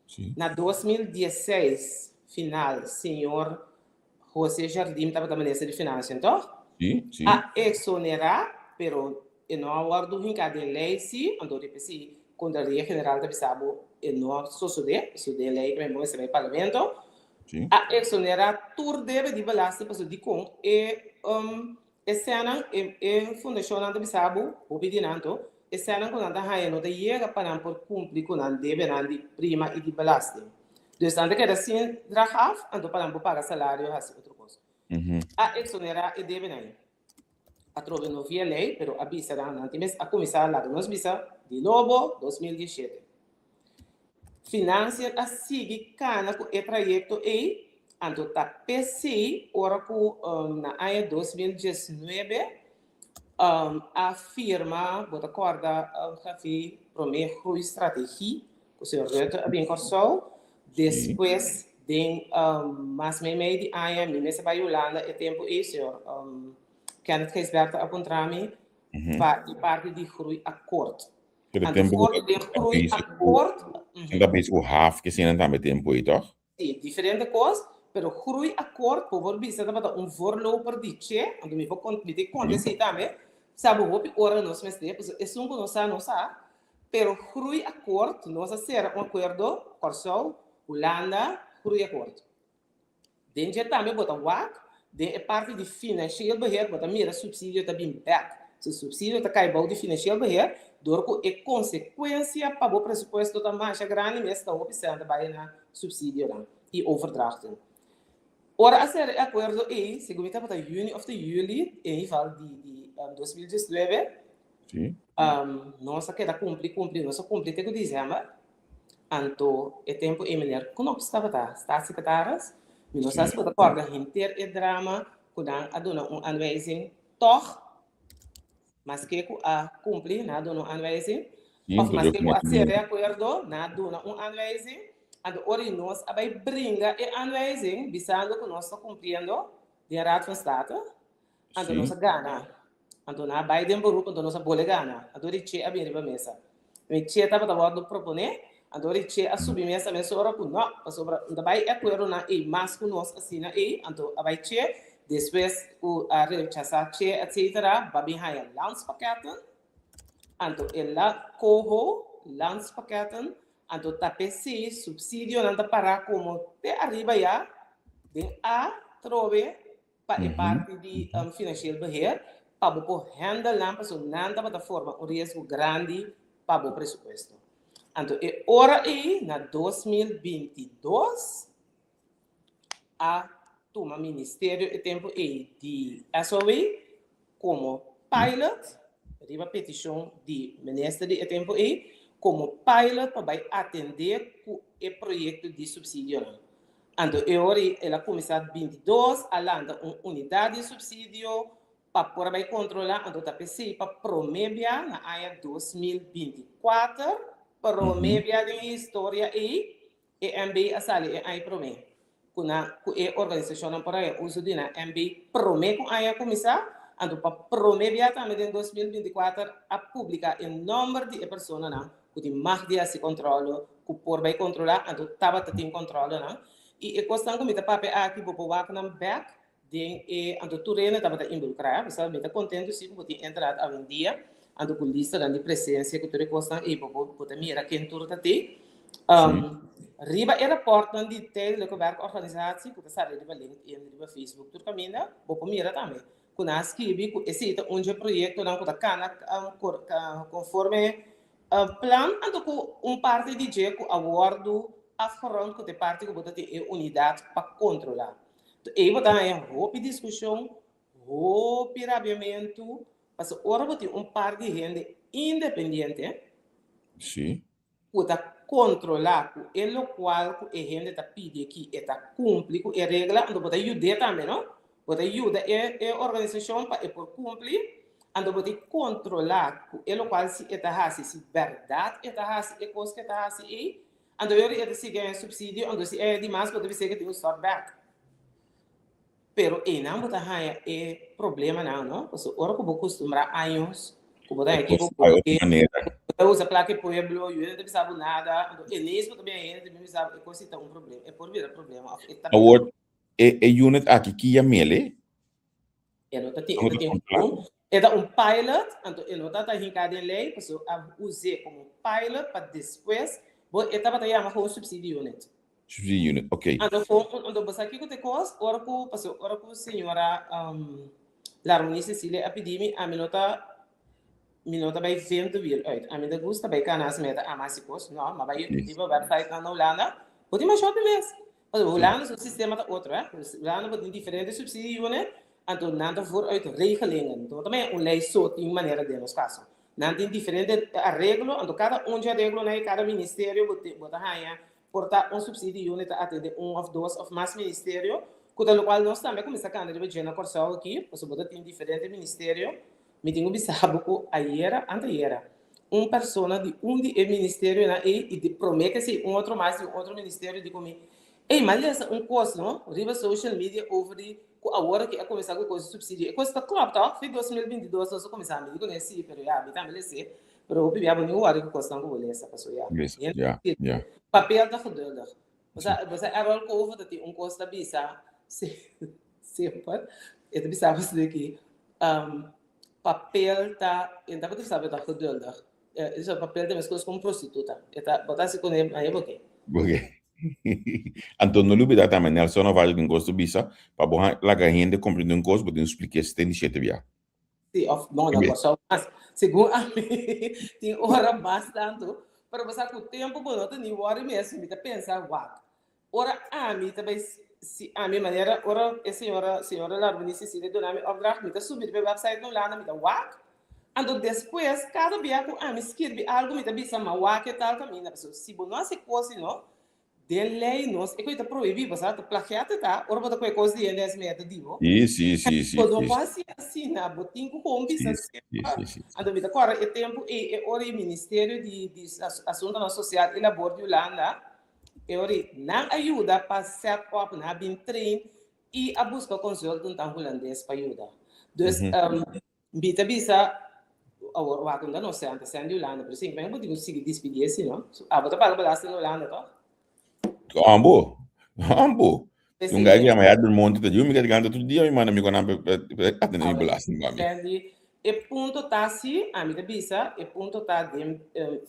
Sí. Na 2016 final, señor José Jardim tabata minister di Financiën, toch? Sí, sí. A exonerá, pero e no a wòrdu hinká den lei sí, anto riba esei Contraloria General ta bisa bo e no a sosodé, pasobra den lei ku mester bai Parlamento. Sí. A exonerá tur debe di belasting pasobra dikon e e sènnan, e e fundashonnan ta bisa bo, hopi di nan to, e sènnan ku nan ta haña no ta yega pa nan por kumpli ku nan debenan di prima i di belasting. Dus nan ta keda sin drag af, anto pa nan por paga salario hasi otro kos. A exonerá e debenan ei. Atrobe no via lei, pero a bisa nan, nan tin mes a kuminsá laga nos bisa di nobo 2017. Financiën a sigui kana ku e trayekto ei, anto ta p'esei ora ku na aña 2019 a firma, bo ta kòrda Gavi, promé groeistrategie ku señor Rutte a bin Kòrsou, despues den mas meimei di aña mi mester bai Hulanda e tempu ei señor Kenneth Gijsbertha a puntra mi pa e parti di groeiakkoord. Pero Anto tempu ku for di den groeiakkoord. Ta bezig ku haf ke sinan tambe tempu ei tòg? Sí, diferente kos, pero groeiakkoord bo por bisa tabata un voorloper di che, anto mi por mi tin konta esei tambe, sa bo hopi ora nos mester, pasobra esun ku no sa no sa, Pero groeiakkoord, nos a sera un akuerdo, Kòrsou, Hulanda, groeiakkoord. Den dje tambe bo ta wak, den e parti di financieel beheer bo ta mira subsidio ta bin bèk. So subsidio ta kai bou di financieel beheer, dor ku e konsekuensia pa bo presupuesto ta masha grandi mes ta hopi sèn ta bai na subsidionan i overdrachten. Ora a sera e akuerdo ei, segun mi tabata yüni òf ta yüli, en ival di di 2019, Sí. Nos a keda kumpli, kumpli, nos a kumpli te ku dezèmber. Anto e tempu ei meneer Knops tabata staatssecretaris. Mi no sa si bo ta kòrda henter e drama ku nan a duna un aanwijzing tòg, maske ku a kumpli nan a duna un aanwijzing, òf maske ku a sera e akuerdo nan a duna un aanwijzing. Anto ora di nos a bai bringa e aanwijzing bisando ku nos ta kumpliendo den Raad van State, Anto nos a gana. Anto nan a bai den beroep, anto nos a bole gana. Anto Riché a bin riba mesa. Riché tabata wòrdu proponé, anto Riché a subi mesa mesora ku no, pasobra no ta bai e akuerdonan ei mas ku nos asina ei, anto a bai Che. Despues ku a rechasá che etcetera, ba bin haña landspakketten. Anto e la coho landspakketten, anto ta p'esei supsidionan ta pará komo te ariba ya den A trobe pa e parti di financieel beheer pa bo por handle nan pasobra nan tabata forma un riesgo grandi pa bo presupuesto. Anto e ora ei na 2022 a tuma ministerio e tempu ei di SOW komo pilot riba petishon di minister di e tempu ei komo pilot pa bai atendé ku e proyekto di supsidionan. Anto e ora ei el a kuminsá 22 a lanta un unidat di supsidio pa por a bai kontrolá, anto ta p'esei pa promé bia na aña 2024, promé bia den e historia ei, E MB a sali e aña promé ku nan ku e organisashonnan por haña uso di nan MB promé ku aña a kuminsá, anto pa promé bia tambe den 2024 a publiká e nòmber di e personanan ku tin mag di hasi kòntròle, ku por bai kontrolá, anto tabata tin kòntròlenan. I e kosnan ku mi ta papia aki bo por wak nan bèk Den e anto tur hende tabata involucra. Bo sa, mi ta contento si cu bo tin entrada awendia, anto cu listanan di presencia cu tur e cosnan ey bo bo ta mira ken tur ta tey. Riba e raportnan di Tijdelijke Werkorganisatie cu ta sali riba LinkedIn, riba Facebook, tur caminda, bo por mira tambe cu nan a skibi cu esey ta un dje proyectonan cu ta cana conforme plan, anto cu un parti di dje cu a wordo afgerond cu ta e parti cu bo ta tin e unidad pa controla. Ei bo ta haña hopi diskushon, hopi rabiamentu, pasobra ora bo tin un par di hende independiente ku ta kontrolá ku e lokual ku e hende ta pidi aki e ta kumpli ku e regla, anto bo ta yud'é tambe no, bo ta yuda e e organisashon pa e por kumpli, anto bo tin kontrolá ku e lokual si e ta hasi, si bèrdat e ta hasi e kos ku e ta hasi ei. Anto yori e ta sigui haña subsidio, anto si e haña di mas bo ta bis'é ke tin un stòrt bèk. Pero einan bo ta haña e problemanan, no? Pasobra ora ku bo kustumbrá años ku bo ta haña kiko bo ke, bo ta usa plaka e pueblo, yu hende ta bisa bo nada, anto enes bo ta bin haña hende ta bin bisa bo e kos si ta un problema, e por bira problema òf e ta bira. Awor e unit aki ki yam'el? E no ta tin, e ta tin un, e ta un pilot, anto e no ta ta hinká den lei, pasobra a us'é komo pilot pa despues, bo e tabata yama gewoon subsidie unit. Subsidie unit, ok. Anto gewoon, anto bo sa kiko ta e kos, ora ku, pasobra ora ku señora Larmonie Cecilia a pidi mi, ami no ta, mi no ta bai vent de wiel uit, ami ta gusta bai kana hasi meta ama hasi kos, no, m'a bai riba website nan na Hulanda, bo tin masha hopi mes. Pasobra Hulanda su sistema ta otro, hè. Hulanda bo tin diferente subsidie unit, anto nan ta vooruit regelingen. No ta maya un ley so tin manera den nos caso. Nan tin diferente areglo, anto cada un dje areglonan ei, cada ministerio bo tin, bo ta haña por ta un subsidie unit ta atende un of dos of mas ministerio, cu ta locual nos tambe a cuminsa cana riba dje na Corsou aki, pasobra bo ta tin diferente ministerio. Mi tin cu bisa bo cu ayera, anteayera, un persona di un di e ministerionan ei i di prome ke si un otro mas di un otro ministerio di ku mi, Ey, m'a lesa un kos no riba social media over di ku awor aki a kuminsá ku kos di supsidio. E kos ta klòp tòg? Fi 2022 nos a kuminsá. Mi di ku ne si, pero ya, mi tambe les'é. Pero hopi bia bo ni wòri ku kosnan ku bo lesa, paso ya. Lesa, ya, ya. Papel ta geduldig. Bo sa, bo sa Errol Cove ta tin un kos ta bisa semper, e ta bisa bo esaki, Papel ta, e no tabata bisa bo ta geduldig. E bisa papel ta meskos ku un prostituta. E ta, bo ta hasi kuné manera bo ke. Bo ke. Anto no lubida tambe Nelson Ovalle tin kos ta bisa, pa bo laga hende komprende un kos bo tin ku splik'é 77 bia. Sí, òf no, na Kòrsou mas. Segun ami tin ora mas tantu, pero bo sa ku tempu bo no ta ni wòri mes, mi ta pensa wak, Ora ami ta bai si ami manera ora e señora señora Larmony Cecilia duna mi opdracht mi ta subi riba e website na Hulanda mi ta wak anto despues kada bia ku ami skirbi algu mi ta bisa ma wak e tal kaminda pasobra si bo no hasi kos di no den lei nos e kos ta prohibi bo sa ta plagiate ta ora bo ta kohe kos di hende hasi meta di bo Si si si si bo no si por hasi asina bo tin ku kon bisa si si si si anto mi ta kòrda e tempu ei e ora e ministerio di di asuntonan sosial i labor di Hulanda E ora ei nan a yuda pa set up, nan a bin train i a buska consultantnan hulandes pa yuda. Dus mi ta bisa, awor wak unda nos sèn ta sèn di Hulanda, pero sin bo tin ku sigui dispidí asina. Abo ta paga belasting na Hulanda tòg? Ambo, ambo. Un guy ku yama Herbert Monte ta di, mi garganta tur dia mi manda mi konan pa atende mi belasting pa mi. E punto ta si, ami ta bisa, e punto ta den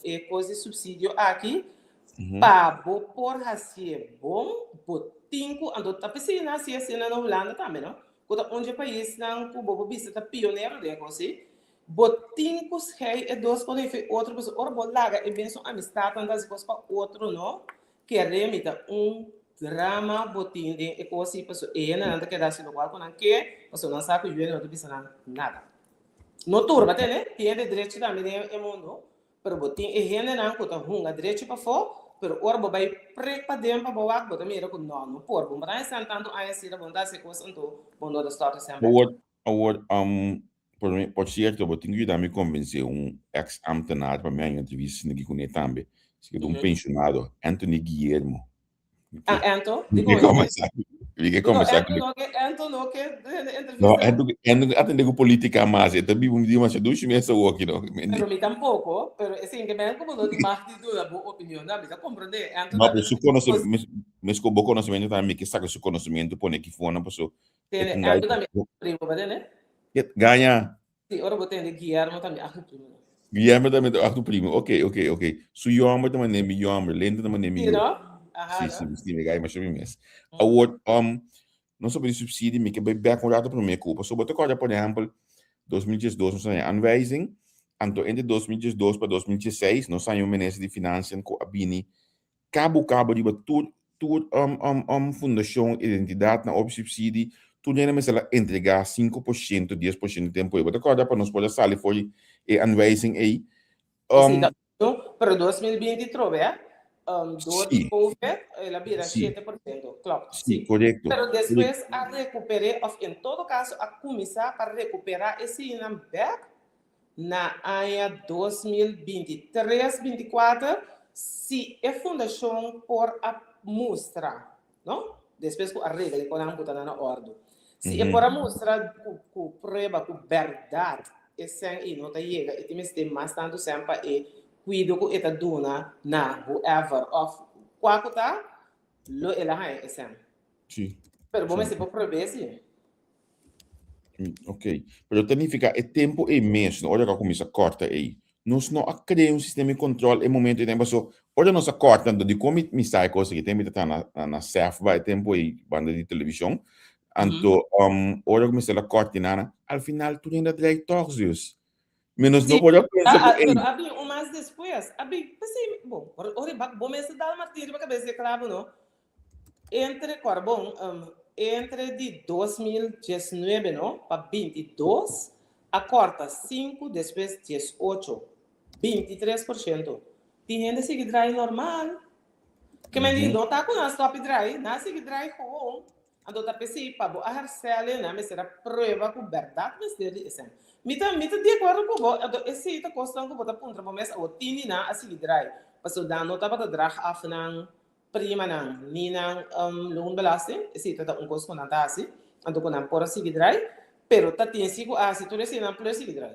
e kos di subsidio aki, pa bo por hasié bon, bo tin ku, anto ta p'esei nan hasi asina na Hulanda tambe no, ku ta un dje paisnan ku bo por bisa ta pionero den e kos ei, bo tin ku schei e dos kos ei for e otro, pasobra ora bo laga e mesun amistatnan ta hasi kos pa otro no, Kere mi ta un drama bo tin den e kos ei paso e hendenan ta keda hasi lokual ku nan ke paso nan sa ku yu no ta bisa nan nada. No tur ba tene, tin hende drechi tambe den e mundu, pero bo tin e hendenan ku ta hunga drechi pafó, pero ora bo bai prek paden pa bo wak bo ta mira ku no, no por, bo no ta hasi tantu aña asina, bo no ta hasi e kos anto bo no ta stòrt esei. Awor, awor, por, por cierto, bo tin ku yuda mi konvensé un ex ambtenaar pa mi haña un entrevista esaki kuné tambe. Esaki ta un pensionado, Anthony Guillermo. Ah, Anto? Mi ke komensá, mi ke komensá ku. Anto no ke, Anto no ke entrevista. No, Anto, Anto atendé ku polítika mas, e ta biba un dia masha dushi mes awor aki no. Pero mi tampoko, pero esei ke men komo no tin mag di duna bo opinion, mi ta komprendé. Anto No, pero su konosementu, mes ku bo konosementu tambe mi ke saka su konosementu pone aki for paso Tene, Anto tambe primo, ba tene? Gaña. Si, ora bo tende Guillermo tambe ach tu primo. Guillermo tambe ta ach tu primo. Ok, ok, ok. Su yomber ta mane mi yomber, Lente ta mane mi Sí, no? Aha, Sí, sí, sí, mi gai masha mi mes. Awor, nos a pidi subsidie, mi ke bai bek un rato prome ku. Pasobra bo ta kòrda, por ehèmpel, 2012 nos a haña aanwijzing, anto entre 2012 pa 2016 nos a haña un minister di Financiën ku a bini Cabo cabo riba tur tur um um um fundacion identidad na op subsidie tur hende mester a entrega 5% 10% tempo ei. Bo ta corda pa nos por a sali for di e aanwijzing ei? Um, sí, no, pero 2020 trobe, eh? Um, door di COVID, el a bira 7%, klopt. Sí, correcto. Pero despues a recuperé, of en todo caso a cuminsa pa recupera eseinan bek Na aña 2023, 24, si e fundashon por a mustra, no? Despues ku a regla e konan ku ta na na òrdu. Si e por a mustra ku ku prueba, ku bèrdat e sèn ei no ta yega, e tin mester mas tantu sèn pa e kuido ku e ta duna na whoever òf kua ku ta, lo el a haña e sèn. Pero bo mester por prueb'é si. Ok, pero ta nifica e tempo ei mes, no, ora cu a cuminsa corta ei, nos no a crea un sistema di control e momento ei, paso ora nos a corta, anto dicon mi mi sa e cos aki, mi ta traha na na SEFBA e tempo ei, banda di television, anto ora cu mester a corta i nana, al final tur hende a draai toch dus. Mi nos no por a pensa cu ei. Pero a bin un mas despues, a bin, p'esei, bo, ora bo mester dal martillo riba cabes di e clavo no, Entre Corbon, entre di 2019 no pa 22 a corta 5 despues 18, 23%. Tin hende sigui draai normal. Ke men di no ta ku nan stop di draai, nan sigui draai gewoon. Anto ta p'esei pa bo a herstelle nan mester a prueba ku bèrdat mester di esei. Mi ta mi ta di akuerdo ku bo, anto esei ta kosnan ku bo ta puntra bo mes awor tin di nan a sigui draai, pasobra nan no tabata drag af nan primanan ni nan loonbelasting, esei ta ta un kos ku nan ta hasi, anto ku nan por a sigui drai, pero ta tin si ku a hasi tur eseinan plus sigui drai.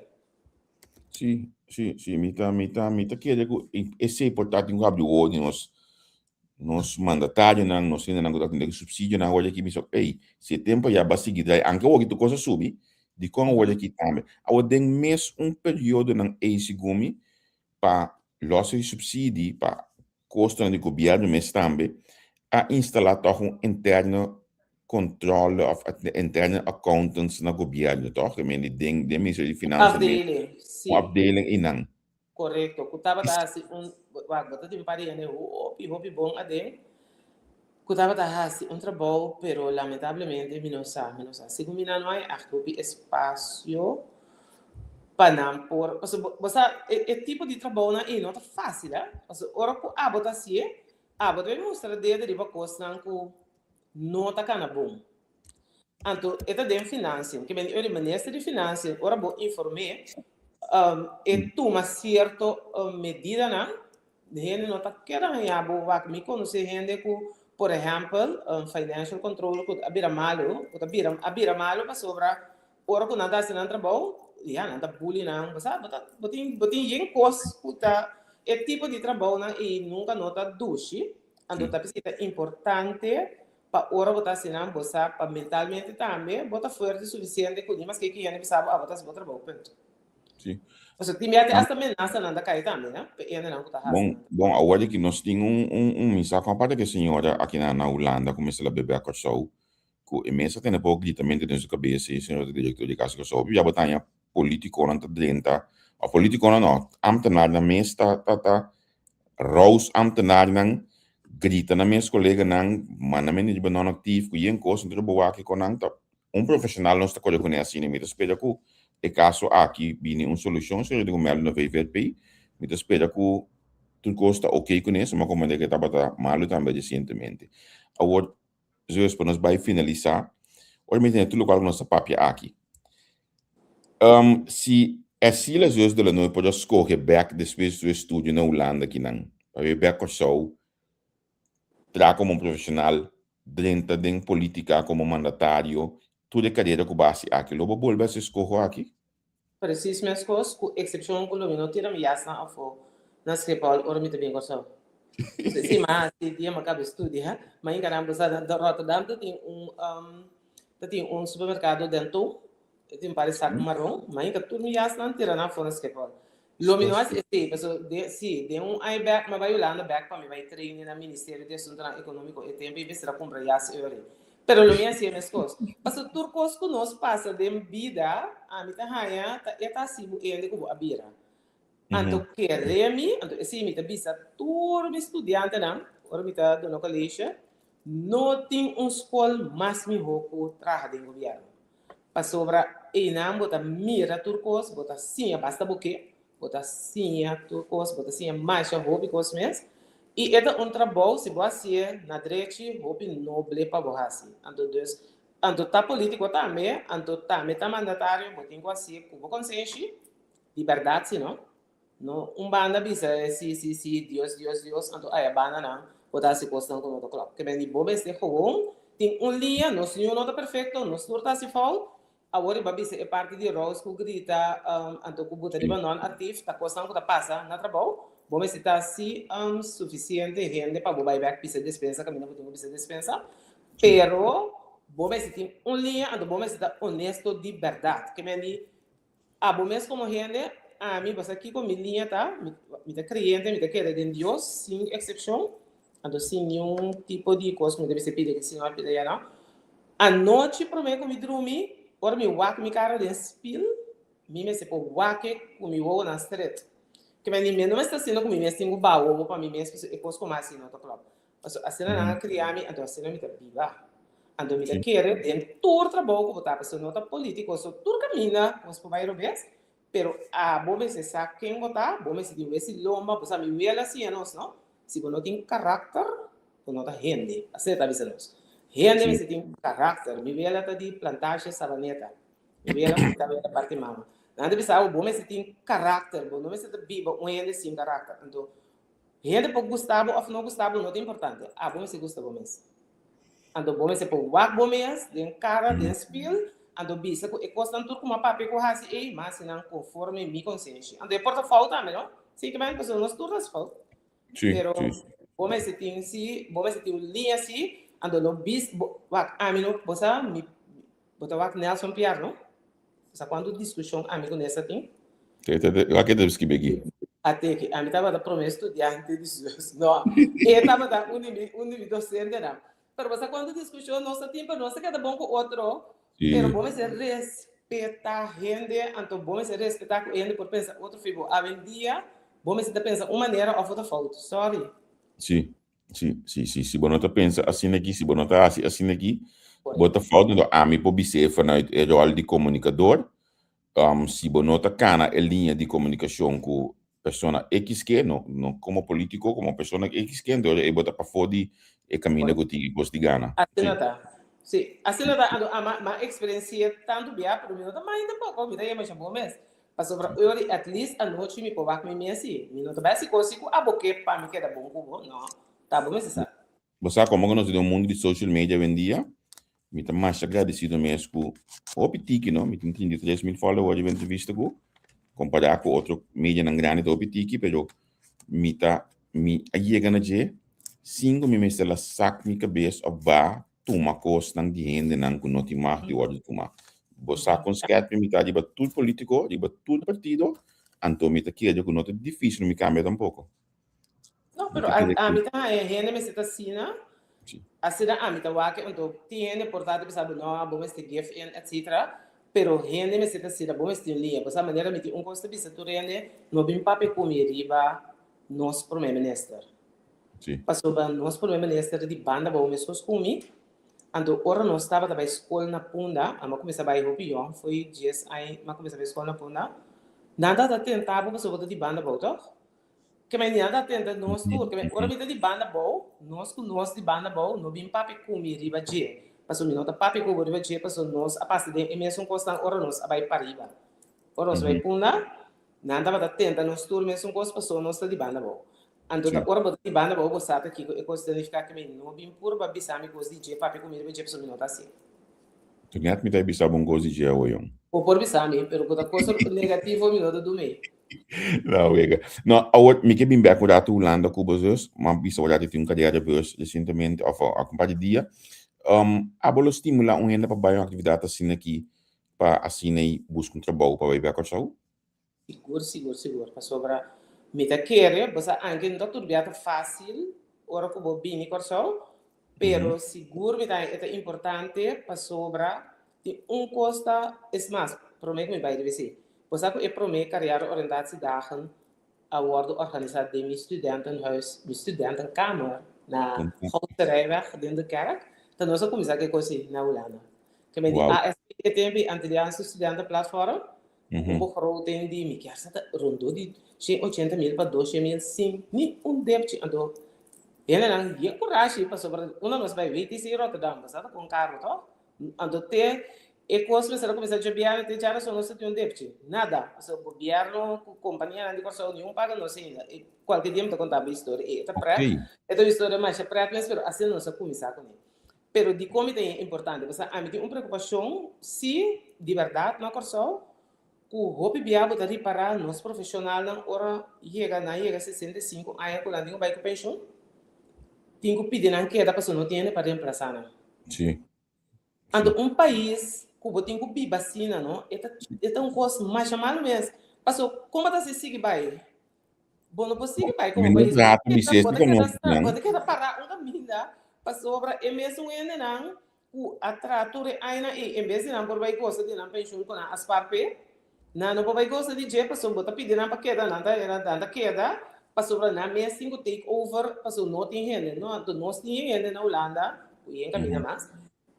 Sí, sí, sí, mi ta, mi ta, mi ta kere ku esei por ta tin ku habri wowo di nos, nos mandatarionan, nos hendenan ku ta tende ku subsidionan awor aki bisa, ey, si e tempo ya ba sigui drai, anke awor aki tur kos a subi, dikon awor aki tambe? Awor den mes un periodonan ey segun mi, pa los di subsidi, pa Kostonan di gobièrnu mes tambe a instalá tòg un interne controle òf interne accountants na gobièrnu tòg? I mende den den Ministerio di Finansa mes. Afdeling, sí. Un afdeling einan. Korekto, ku tabata hasi un, wak, bo ta tin un par di hende hopi, hopi bon aden, ku tabata hasi un trabou, pero lamentablemente mi no sa, mi no sa. Segun mi nan no hay ègt hopi espasio pa nan por, pasobra bo sa e e tipo di trabounan ei no ta fácil eh, pasobra ora ku abo ta hasié, abo ta bai mustra dedo riba kosnan ku no ta kana bon. Anto e ta den financiën, ke men di minister di financiën ora bo inform'é e tuma sierto medidanan, hende no ta keda haña bo wak. Mi konosé hende ku por ehèmpel financial control ku a bira malu, ku ta bira a bira malu pasobra Ora ku nan ta hasi nan trabou, ya, nan ta bully nan. Bo sa, bo ta, bo tin, bo tin yen kos ku ta e tipo di trabounan ei nunka no ta dushi. Anto ta p'esei ta importante. Pa ora bo ta asina, bo sa pa mentalmente tambe bo ta fuerte sufisiente ku ni maske ki hende bisa bo abo ta hasi bo trabou, punto. Sí. Pasobra tin bia te hasta menasanan ta kai tambe, no? Pa e hendenan ku ta hasi. Bon, bon, awor di ki nos tin un, un, un misa ku aparte ku e señora aki na, na Hulanda ku mester la bebe a Kòrsou, ku e mes a tene poko gritamentu den su kabes, e señora ta direktor di Kas di Kòrsou, ya bo ta haña politikonan ta drenta, òf politikonan no, ambtenarnan mes ta, ta, ta rous ambtenarnan, grita nan mes koleganan, manda men riba non-actief ku yen kos, entonces bo wak kiko nan ta, un profesional nos ta kore kuné asina, mi ta spera ku e kaso aki bini un solushon, señor di Gomerno na VVRP, mi ta spera ku tur kos ta oké kuné, suma komo manera ku e tabata malu tambe resientemente. Awor, Zus, pa nos bai finalisá, ora mi tene tur lokual ku nos ta papia aki. Um, si Ercilla Zus de la Noy por a skohe bèk despues di su estudio na Hulanda kinan, pa bai bèk Kòrsou, traha komo un profeshonal, drenta den polítika komo mandatario, tur e karera ku bo a hasi aki, lo bo bolbe hasi e skoho aki? Precies meskos, ku eksepshon ku lo mi no tira mi yasnan afó na Schiphol ora mi ta bin Kòrsou. Si mi a hasi dia mi a kaba studia, mi a hinka nan bosa na Rotterdam ta tin un ta tin un supermerkado den tou, e tin un par di sak maron, mi a hinka tur mi yasnan tira nan afó na Schiphol. Lo mi no hasi esei, pasobra den si den un aña bèk mi a bai Hulanda bèk pa mi bai trainen na Ministerio di Asuntunan Ekonómiko e tempu i mester a kumpra yas eori. Pero lo mi hasié meskos. Pasobra tur kos ku nos pasa den bida, ami ta haña ta e ta hasi bo hende ku bo a bira. Anto kere mi, anto esei mi ta bisa tur mi studiantenan ora mi ta duna kolegio, no tin un skol mas mihó ku traha den gobièrnu. Pasobra einan bo ta mira tur kos, bo ta siña basta bo ke, bo ta siña tur kos, bo ta siña masha hopi kos mes. I e ta un trabou, si bo hasié na drechi, hopi noble pa bo hasi. Anto dus, anto ta politico tambe, anto tambe ta mandatario, bo tin ku hasié ku bo konsenshi, di bèrdat si no. No un banda bisa si si si Dios Dios Dios anto aya bandanan bo ta hasi kosnan ku no ta klòp. Ke men di bo mester gewoon tin un liña nos niun no ta perfekto nos tur ta hasi fout awor riba bisa e parti di Rose ku grita anto ku buta riba non aktif ta kosnan ku ta pasa na trabou bo mester ta si sufisiente hende pa bo bai bèk pisa despensa kaminda bo tin ku pisa despensa pero bo mester tin un liña anto bo mester ta honesto di bèrdat ke men di Abo mes komo hende, ami, bo sa kiko mi liña ta, mi, mi ta kreyente, mi ta kere den Dios, sin eksepshon, anto sin niun tipo di kos ku mi ta bisa pidi aki Señor, pidi ayá no. Anochi promé ku mi drumi, ora mi wak mi kara den spil, mi mester por wak e ku mi wowonan stret. Ke mi mi no mester asina ku mi mes tin ku baha wowo pa mi mes, pasobra e kos ku mi a hasi no ta klòp. Pasobra asina nan a kria mi, anto asina mi ta biba. Anto mi ta kere den tur trabou ku bo ta, pasobra no ta polítiko so tur kaminda nos por bai robes, pero abo mester sa ken bo ta, bo mester tin wesi lomba, bo sa mi wela siña nos no, si bo no tin karakter, bo no ta hende, asina e ta bisa nos. Hende mester tin karakter, mi wela ta di Plantage Sabaneta, mi wela ku ta wela parti mama. Nan ta bisa abo bo mester tin karakter, bo no mester ta biba un hende sin karakter. Anto Hende por gusta bo of no gusta bo no ta importante, abo mester gusta bo mes. Anto bo mester por wak bo mes den kara, den spiel, anto bisa ku e kosnan tur ku mi a papia ku hasi ei, mi a hasi nan konforme mi konsenshi. Anto e por ta fout tambe no, si ke men pasobra nos tur ta hasi fout. Pero bo mester tin si, bo mester tin un liña si, anto no bis, bo wak ami no, bo sa mi, bo ta wak Nelson Piar no? Sa kuantu diskushon ami ku Nessa tin? Te, te, te, wak e ta skibi aki? Ate ki ami tabata promé studiante di zus. No, e tabata un di mi, un di mi dosentenan. Pero bo sa kuantu diskushon nos a tin, pero nos a keda bon ku otro. Sí. Pero bo mester respetá hende, anto bo mester respetá ku hende por pensa otro fi bo. Awendia bo mester ta pensa un manera òf bo ta fout. Sorry. Sí. Si, si, si, si bo no ta pensa asina aki, si bo no ta hasi asina aki, bo ta fout. Enton ami por bis'é vanuit e rol di komunikador, um, si bo no ta kana e liña di komunikashon ku persona X ke, no, no komo polítiko, komo persona X ke, enton ei bo ta pafó di e kaminda ku tin e kos di gana. Asina ta. Si, asina ta. Anto ama, mi a eksperensi'é tantu bia, pero mi no ta mind tampoko, mi ta yama bo mes. Pasobra ori at least anochi mi por wak mi mes i mi no ta bai hasi kos si ku abo ke pa mi keda bon ku bo, no. Ta bo mester sa. Bo sa komo ku nos ta den un mundu di social media awendia, mi ta masha gradisido mes ku hopi tiki no, mi tin 33 mil follower riba entrevista ku, kompará ku otro medianan grandi ta hopi tiki, pero mi ta mi a yega na dje sin ku mi mester la sak mi kabes òf ba. tuma kosnan di hendenan ku no tin mag di wòrdu tumá. Bo sa kon skèrpi mi ta riba tur polítiko, riba tur partido, anto mi ta kere ku no ta difísil mi kambia tampoko. No, pero ami ta haña hende mester ta asina, asina ami ta wak anto tin hende por ta ta bisa bo no, bo mester give in etcetera, pero hende mester ta asina, bo mester tin un liña. Pasobra manera mi tin un kos ta bisa tur hende, no bin papia ku mi riba nos prome minister. Pasobra nos prome minister ta di banda abou meskos ku mi, anto ora nos tabata bai skol na Punda, ami a kuminsá bai hopi yòn, fo'i dies aña mi a kuminsá bai skol na Punda, nan tabata tenta bo pasobra bo ta di banda abou tòg? Ke men nan ta tenta nos tur, ke men ora mi ta di banda abou, nos ku nos di banda abou no bin papia ku mi riba dje, pasobra mi no ta papia ku bo riba dje pasobra nos a pasa den e mesun kosnan ora nos a bai pariba. Ora nos a bai Punda, nan tabata tenta nos tur mesun kos pasobra nos ta di banda abou. Anto ta ora bo ta di banda abou bo sa ta kiko e kos ta nifiká ke men no bin purba bisa mi kos di dje, papia ku mi riba dje pasobra mi no ta hasié. Tu net mi ta bisa bo un kos di dje awe, yòn. Bo por bisa mi, pero ku ta kos negativo mi no ta duna ei. No, wega. No, awor mi ke bin bek un rato Hulanda ku bo zus, ma bisa bo rato tin un kadera beurs resientemente of a un par di dia. Abo lo stimula un hende pa bai un aktividat asina aki pa asina ei buska un trabou pa bai bek Kòrsou? Sigur, sigur, sigur. Pasobra mi ta kere, bo sa anke no ta tur bia ta fásil ora ku bo bini Kòrsou, pero sigur mi ta e ta importante pasobra tin un kos ta, es mas, promé ku mi bai riba esei, bo sa ku e promé carrièreoriëntatiedagen a wòrdu organisá den mi studentenhuis, mi studentenkamer na Goudserijweg den de kerk, ta nos a kuminsá ku e kos ei na Hulanda. Ke men di ASP e tempu ei, Antilliaanse Studentenplatform, Un begroting di mi kier sa ta rondó di shen ochenta mil pa doshen mil sin ni un depchi. Anto hendenan yen kurashi pasobra unda nos bai WTC Rotterdam bo sa ta kon karo tòg. Anto te e kos mester a kuminsá djobièrnu te djarason nos ta tin un depchi. Nada. Pasobra gobièrnu ku kompanianan di Kòrsou niun paga nos ainda. E kualke dia mi ta konta bo historia ei. E ta prèt. E ta un historia masha prèt mes pero asina nos a kuminsá kuné. Pero dikon mi ta haya importante? Pasobra ami tin un preokupashon si di bèrdat na Kòrsou ku hopi bia bo ta ripará nos profeshonalnan ora yega nan yega 65 aña ku nan tin ku bai ku penshun tin ku pidi nan keda pasobra no tin hende pa remplasá nan. Sí. Anto un pais ku bo tin ku biba asina no e ta e ta un kos masha malu mes. Pasobra kon bo ta hasi sigui bai? Bo no por sigui bai komo Mi no pais. trata mi ses Bo di ta keda konosi nan. bo ta keda pará un kaminda pasobra e mesun hendenan ku a traha tur e añanan ei en bes di nan por bai gosa di nan penshun ku nan a spar p'e, nan no por bai gosa di dje pasobra bo ta pidi nan pa keda nan ta nan ta keda pasobra nan mes tin ku take over pasobra no tin hende. No, anto nos tin hende na Hulanda ku yen kaminda mas.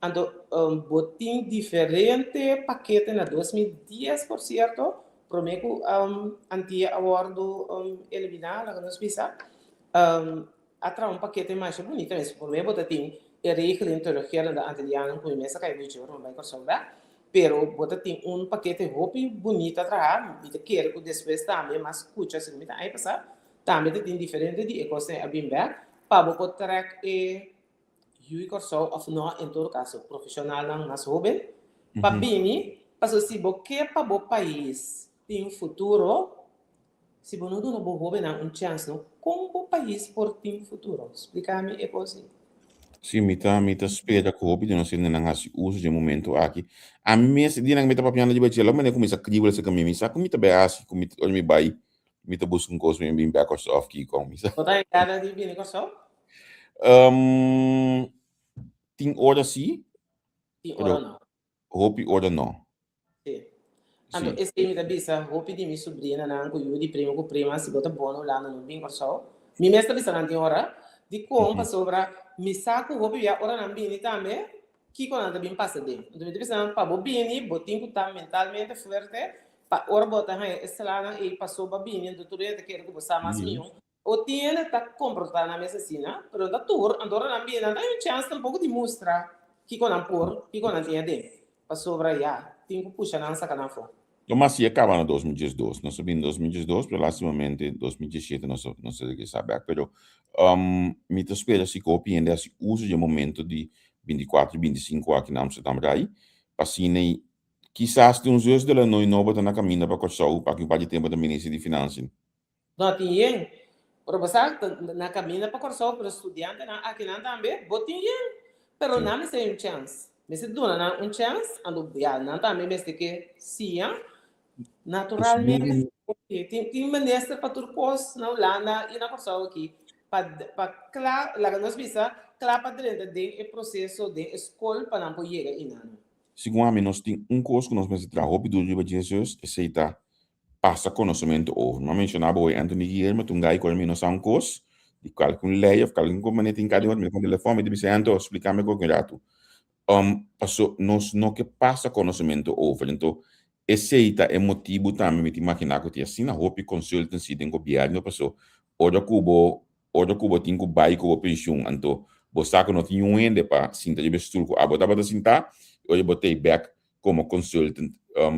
Anto bo tin diferente pakete na 2010 por cierto, prome cu Antia a wordo elimina, laga nos bisa, a traha un pakete masha bunita mes. Prome bo ta tin e regeling terugkerende Antillianen cu mi mes a cay wichi ora mi bay Corsou bek, pero bo ta tin un pakete hopi bunita traha, mi ta kere cu despues tambe mas scucha si mi ta aña pasa, tambe ta tin diferente di e cosnan a bin bek pa bo por trek e Yu Kòrsou òf nò, en todo kaso profeshonalnan mas hóben pa bini, pasobra si bo ke pa bo pais tin futuro, si bo no duna bo hóbennan un chèns no, kon bo pais por tin futuro? Splika mi e kos ei. Sí, mi ta mi ta spera ku hopi di nos hendenan hasi uso di e momento aki. Ami mes e dianan ku mi ta papiando riba dje, lo manera ku mi sa kriba esaki mi, mi sa ku mi ta bai hasi ku mi ora mi bai mi ta buska un kos mi bin bek Kòrsou òf kiko, mi sa. Bo ta gana di bini Kòrsou? Tin ora sí, Tin pero ora no. hopi ora no. Sí. Anto Sí. esei mi ta bisa hopi di mi subrinanan ku yu di primo ku prima, si bo ta bon Hulanda no bin Kòrsou. Mi mes ta bisa nan tin ora. Dikon? Pasobra mi sa ku hopi bia ora nan bini tambe, kiko nan ta bin pasa den. Anto mi ta bisa nan pa bo bini bo tin ku ta mentalmente fuerte pa ora bo ta haña e slanan ei paso bo a bini anto tur hende ta kere ku bo sa mas mihó. O tin hende ta komportá nan mes asina, pero no ta tur. Anto ora nan bini nan ta haña un chèns tampoko di mustra kiko nan por, kiko nan tin aden. Pasobra ya, tin ku pusha nan saka nan afó. Lo mas si e kaba na 2012. Nos a bini 2012, pero lastimamente 2017 nos a nos a regresá bèk. Pero mi ta spera si ku hopi hende hasi uso di e momento di 24 i 25 aki na Amsterdam Rai, pa asina i kisas tin un zus de la noi nobo ta na kaminda pa Kòrsou pa aki un par di tempu ta minister di Finansia. No tin yen. Pero bo sa, na kaminda pa Kòrsou, pero studiantenan akinan tambe, bo tin yen. Pero nan mester un chèns. Mester duna nan un chèns, anto ya nan tambe mester ke siña. Naturalmente, tin tin minister pa tur kos na Hulanda i na Kòrsou aki pa pa kla, laga nos bisa, kla pa drenta den e proseso, den e skol pa nan por yega einan. Segun ami nos tin un kos ku nos mester traha hopi duru riba Jesus, esei ta pasa konosementu over. Mi a menshoná bo hoy Anthony Guillermo ta un gai ku mi no sa un kos di kalkun lei òf kalkun kos manera tin kada mi ta telefòn mi ta bisa Anto splika mi kos un ratu. Paso nos no ke pasa konosementu over anto esei ta e motibu tambe mi ta imaginá ku tin asina hopi consultancy den gobièrnu paso ora ku bo ora ku bo tin ku bai ku bo penshun anto bo sa ku no tin niun hende pa sinta riba e stul ku abo tabata sintá i ora bo ta ei bèk komo consultant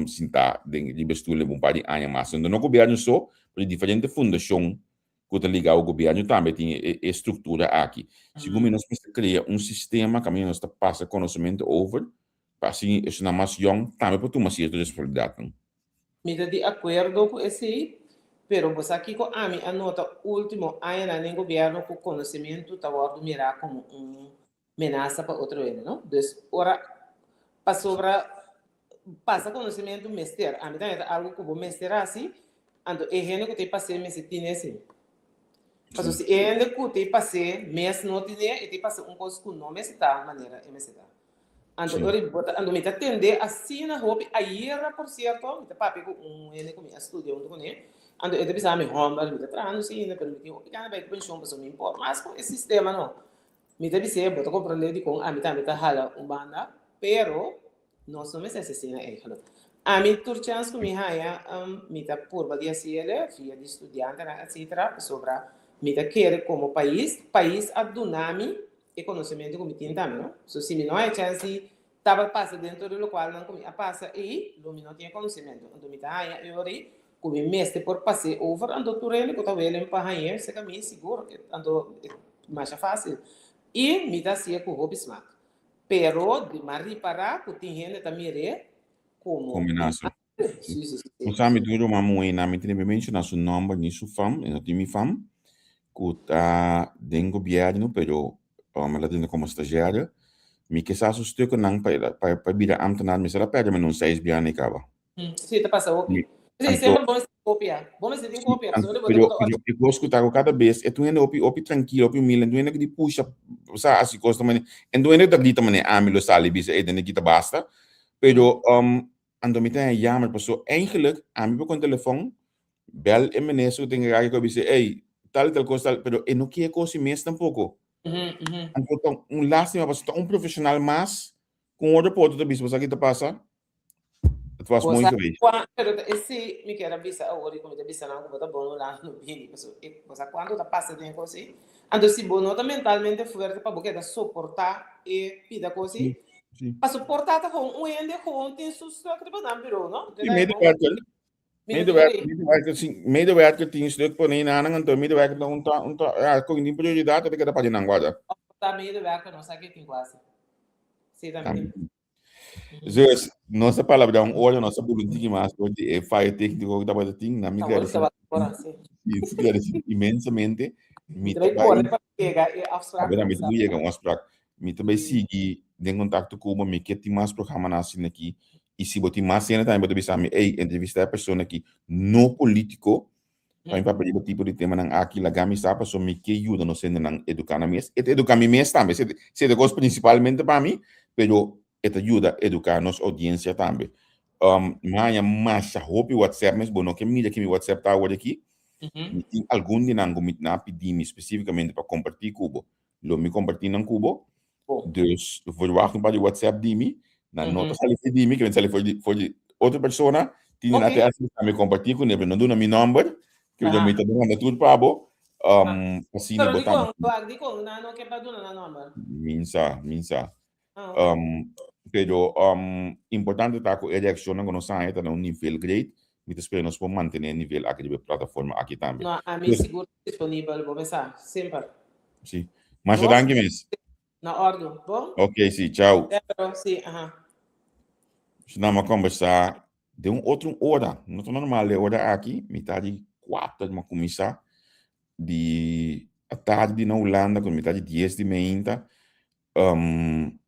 sintá den riba e stul un par di aña mas. Anto no gobièrnu so, pero diferente fundashon ku ta ligá ku gobièrnu tambe tin e struktura aki. Segun mi nos mester krea un sistema kaminda nos ta pasa konosementu over pa asina esunnan mas yòn tambe por tuma sierto responsabilidatnan. Mi ta di akuerdo ku esei, pero bo sa kiko ami a nota último añanan den gobièrnu ku konosementu ta wòrdu mirá komo un menasa pa otro hende, no? Dus ora pasobra pasa konosementu mester, ami tambe ta algu ku bo mester hasi, anto e hende ku ta e pas'é mester tine esei. Pasobra si e hende ku ta e pas'é mes no tine, e ta e pasa un kos ku no mester ta manera e mester ta. Anto ora bo ta, anto mi ta tende asina hopi, ayera por cierto, mi ta papia ku un hende ku mi a studia huntu kuné, anto e ta bisa mi, Homber, mi ta trahando si ainda, pero mi tin hopi gana bai ku penshon pasobra mi por mas ku e sistema no. Mi ta bis'é, bo ta komprondé dikon ami tambe ta hala un banda, pero nos no mester hasi asina eigenlijk. Ami tur chèns ku mi haña, mi ta purba di hasi el'e via di studiantenan etcetera, pasobra mi ta kere komo pais, pais a duna mi e konosementu ku mi tin tambe, no? So si mi no haña chèns di tabata pasa den tur e lokualnan ku mi a pasa ei, lo mi no tin e konosementu. Anto mi ta haña e ora ei ku mi mester por pas'é over, anto tur hende ku ta welen pa hañ'é serka mi sigur, anto e masha fásil. I mi ta hasié ku hopi smak. Pero di mi a ripará ku tin hende ta mir'é komo un Amenasa. Sí, sí, sí. Un sa mi tin un ruman muhé na mi tin debe menshoná su nòmber ni su fam, e no tin mi fam, ku ta den gobièrnu pero el a tene komo stagiario. Mi ke sa su stukkennan pa pa pa bira ámtenar, mester a pèrdè meno un seis biaha i kaba. Sí, ta pasa hopi. Mi, Sí, anto, semper bo mester tin kopia. Bo mester tin sí, kopia, anto, pasobra bo ta pero, bota pero e kos ku ta ku kada bes e ta un hende hopi hopi trankil, hopi humilde, en tu hende ku di pusha, sa hasi kos ta manera, en tu hende ku ta grita manera ami lo sali bisa ey tene kita basta, pero Anto mi ta haña jammer paso eigenlijk ami por con telefon bel e minister cu ta encarga cu a bisa ey tal y tal cos tal pero e no kier cos y mes tampoco. Anto ta un lastima paso ta un profesional mas cu un otro por ta bisa bo sa ki ta pasa het was mooi geweest. Pero ta esey mi kier a bisa awor y cu mi ta bisa nan cu bo ta bon Hulanda no bini paso e bo sa cuanto ta pasa den e cos ey anto si bo no ta mentalmente fuerte pa bo keda soporta e pida cos ey Sí. Paso por tata gewoon un hende gewoon tin su stuk riba nan bureau, no? Sí, medewerker. Medewerker, medewerker, sí, medewerker tin stuk pone na nan, anto medewerker ta un ta un ta, ja, con tin prioridad ta keda pa di nan guarda. Ta medewerker no sa ke tin kwasi. Sí, también. Dus, nos a palabra un ora, nos a bula un tiki mas door di e fallo técnico ku tabata tin. Na mi gradeci, sí, gradeci inmensamente. Mi ta bai, A ver, mi ta yega un afspraak. Mi ta bai sigui den kontakto ku bo, mi ke tin mas programanan asina aki. I si bo tin mas hende tambe bo ta bisa mi, ey, entrevista e persona aki no polítiko, pa mi papia riba tipo di temanan aki, laga mi sa pasobra mi ke yuda nos hendenan eduká nan mes. E ta eduká mi mes tambe, si e ta kos prinsipalmente pa mi, pero e ta yuda eduká nos oudiensia tambe. Mi haña masha hopi WhatsApp mes, bo no ke mira ki mi WhatsApp ta awor aki. Mi tin algun di nan ku mi nan a pidi mi spesífikamente pa kompartí ku bo. Lo mi kompartí nan ku bo. Dus verwacht un par di WhatsApp di mi. Nan no ta sali for di mi, ke sali for di for di otro persona. Tin nan te hasi mi kompartí kuné, pero no duna mi nòmber. Ke mi ta manda tur pa bo. Asina Pero bo dikon, tambe. wak, dikon nan no ke pa duna nan nòmber? Min sa, min sa. Pero importante ta ku e reakshonnan ku nos haña ta na un nivel great. Mi ta spera nos por mantené e nivel aki riba e plataforma aki tambe. No, ami sigur ta disponibel, bo mesa, semper. Si. Masha danki mes. Na ordu. Bon? Ok, si. Chao. Pero, si, aha. Si nan a kombersá den un otro ora. No ta normal e ora aki, mitad di kuater mi a kuminsá di atardi na Hulanda, ku mitad di dies di meinta. Um,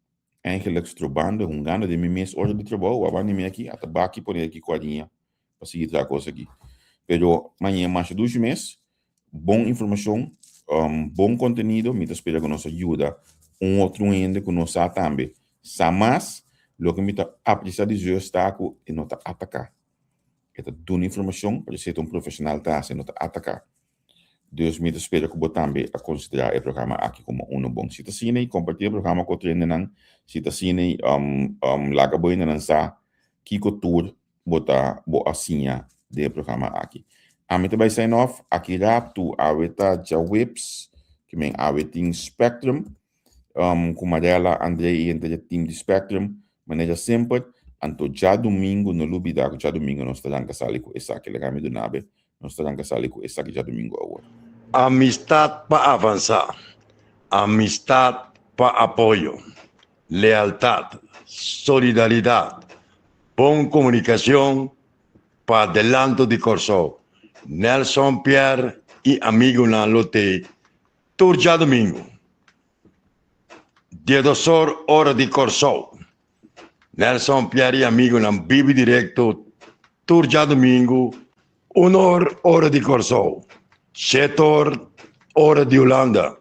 eigenlijk strobando, hungando den mi mes ora di trabou, wak banda di mi aki, a ta baki pone aki kuadriña pa sigui traha kos aki. Pero mañana masha dushi mes, bon informashon, um, bon kontenido, mi ta spera ku nos a yuda un otro hende ku no sa tambe sa mas. Loke mi ta apresiá di Zeus ta ku e no ta ataká. E ta duna informashon, pero si e ta un profeshonal ta hasi, e no ta ataká. Dus mi ta spera ku bo tambe a konsiderá e programa aki komo unu bon. Si ta asina, kompartí e programa ku otro hendenan. Si ta asina, laga bo hendenan sa kiko tur bo ta bo a siña den e programa aki. Ami ta bai sign off aki ratu. Awe ta djaweps, ke men awe tin Spectrum ku Marella, André i henter e team di Spectrum, manera semper. Anto djadumingu no lubida ku djadumingu nos ta ranka sali ku esaki. Laga mi duna be Nos ta ranka sali ku esaki djadumingu awor. Amistad pa avansa, amistad pa apoyo, lealtad, solidaridad, bon komunikashon pa adelanto di Kòrsou. Nelson Pierre i amigunan lo tei tur djadumingu, diesdosor ora di Kòrsou. Nelson Pierre i amigunan bibi direkto tur djadumingu un or ora di Kòrsou, shete or ora di Hulanda.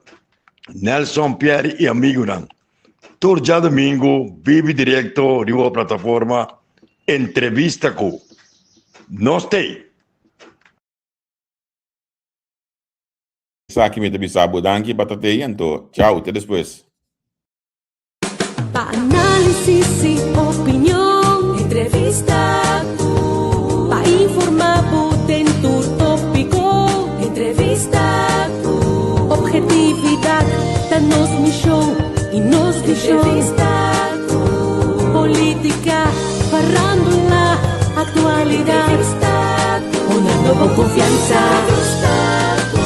Nelson Pierre i amigunan tur djadumingu bibi direkto riba plataforma Entrevista ku Nos Tei. Esaki mi ta bisa bo danki pa ta tei anto chao te despues. Pa análisis y opinion, entrevista cu. Pa informa bo den tur tópico, entrevista cu. Objetividad ta nos misión y nos visión. Entrevista cu. Política, farándula, actualidad. Entrevista cu. Hunando bo confianza. Entrevista cu.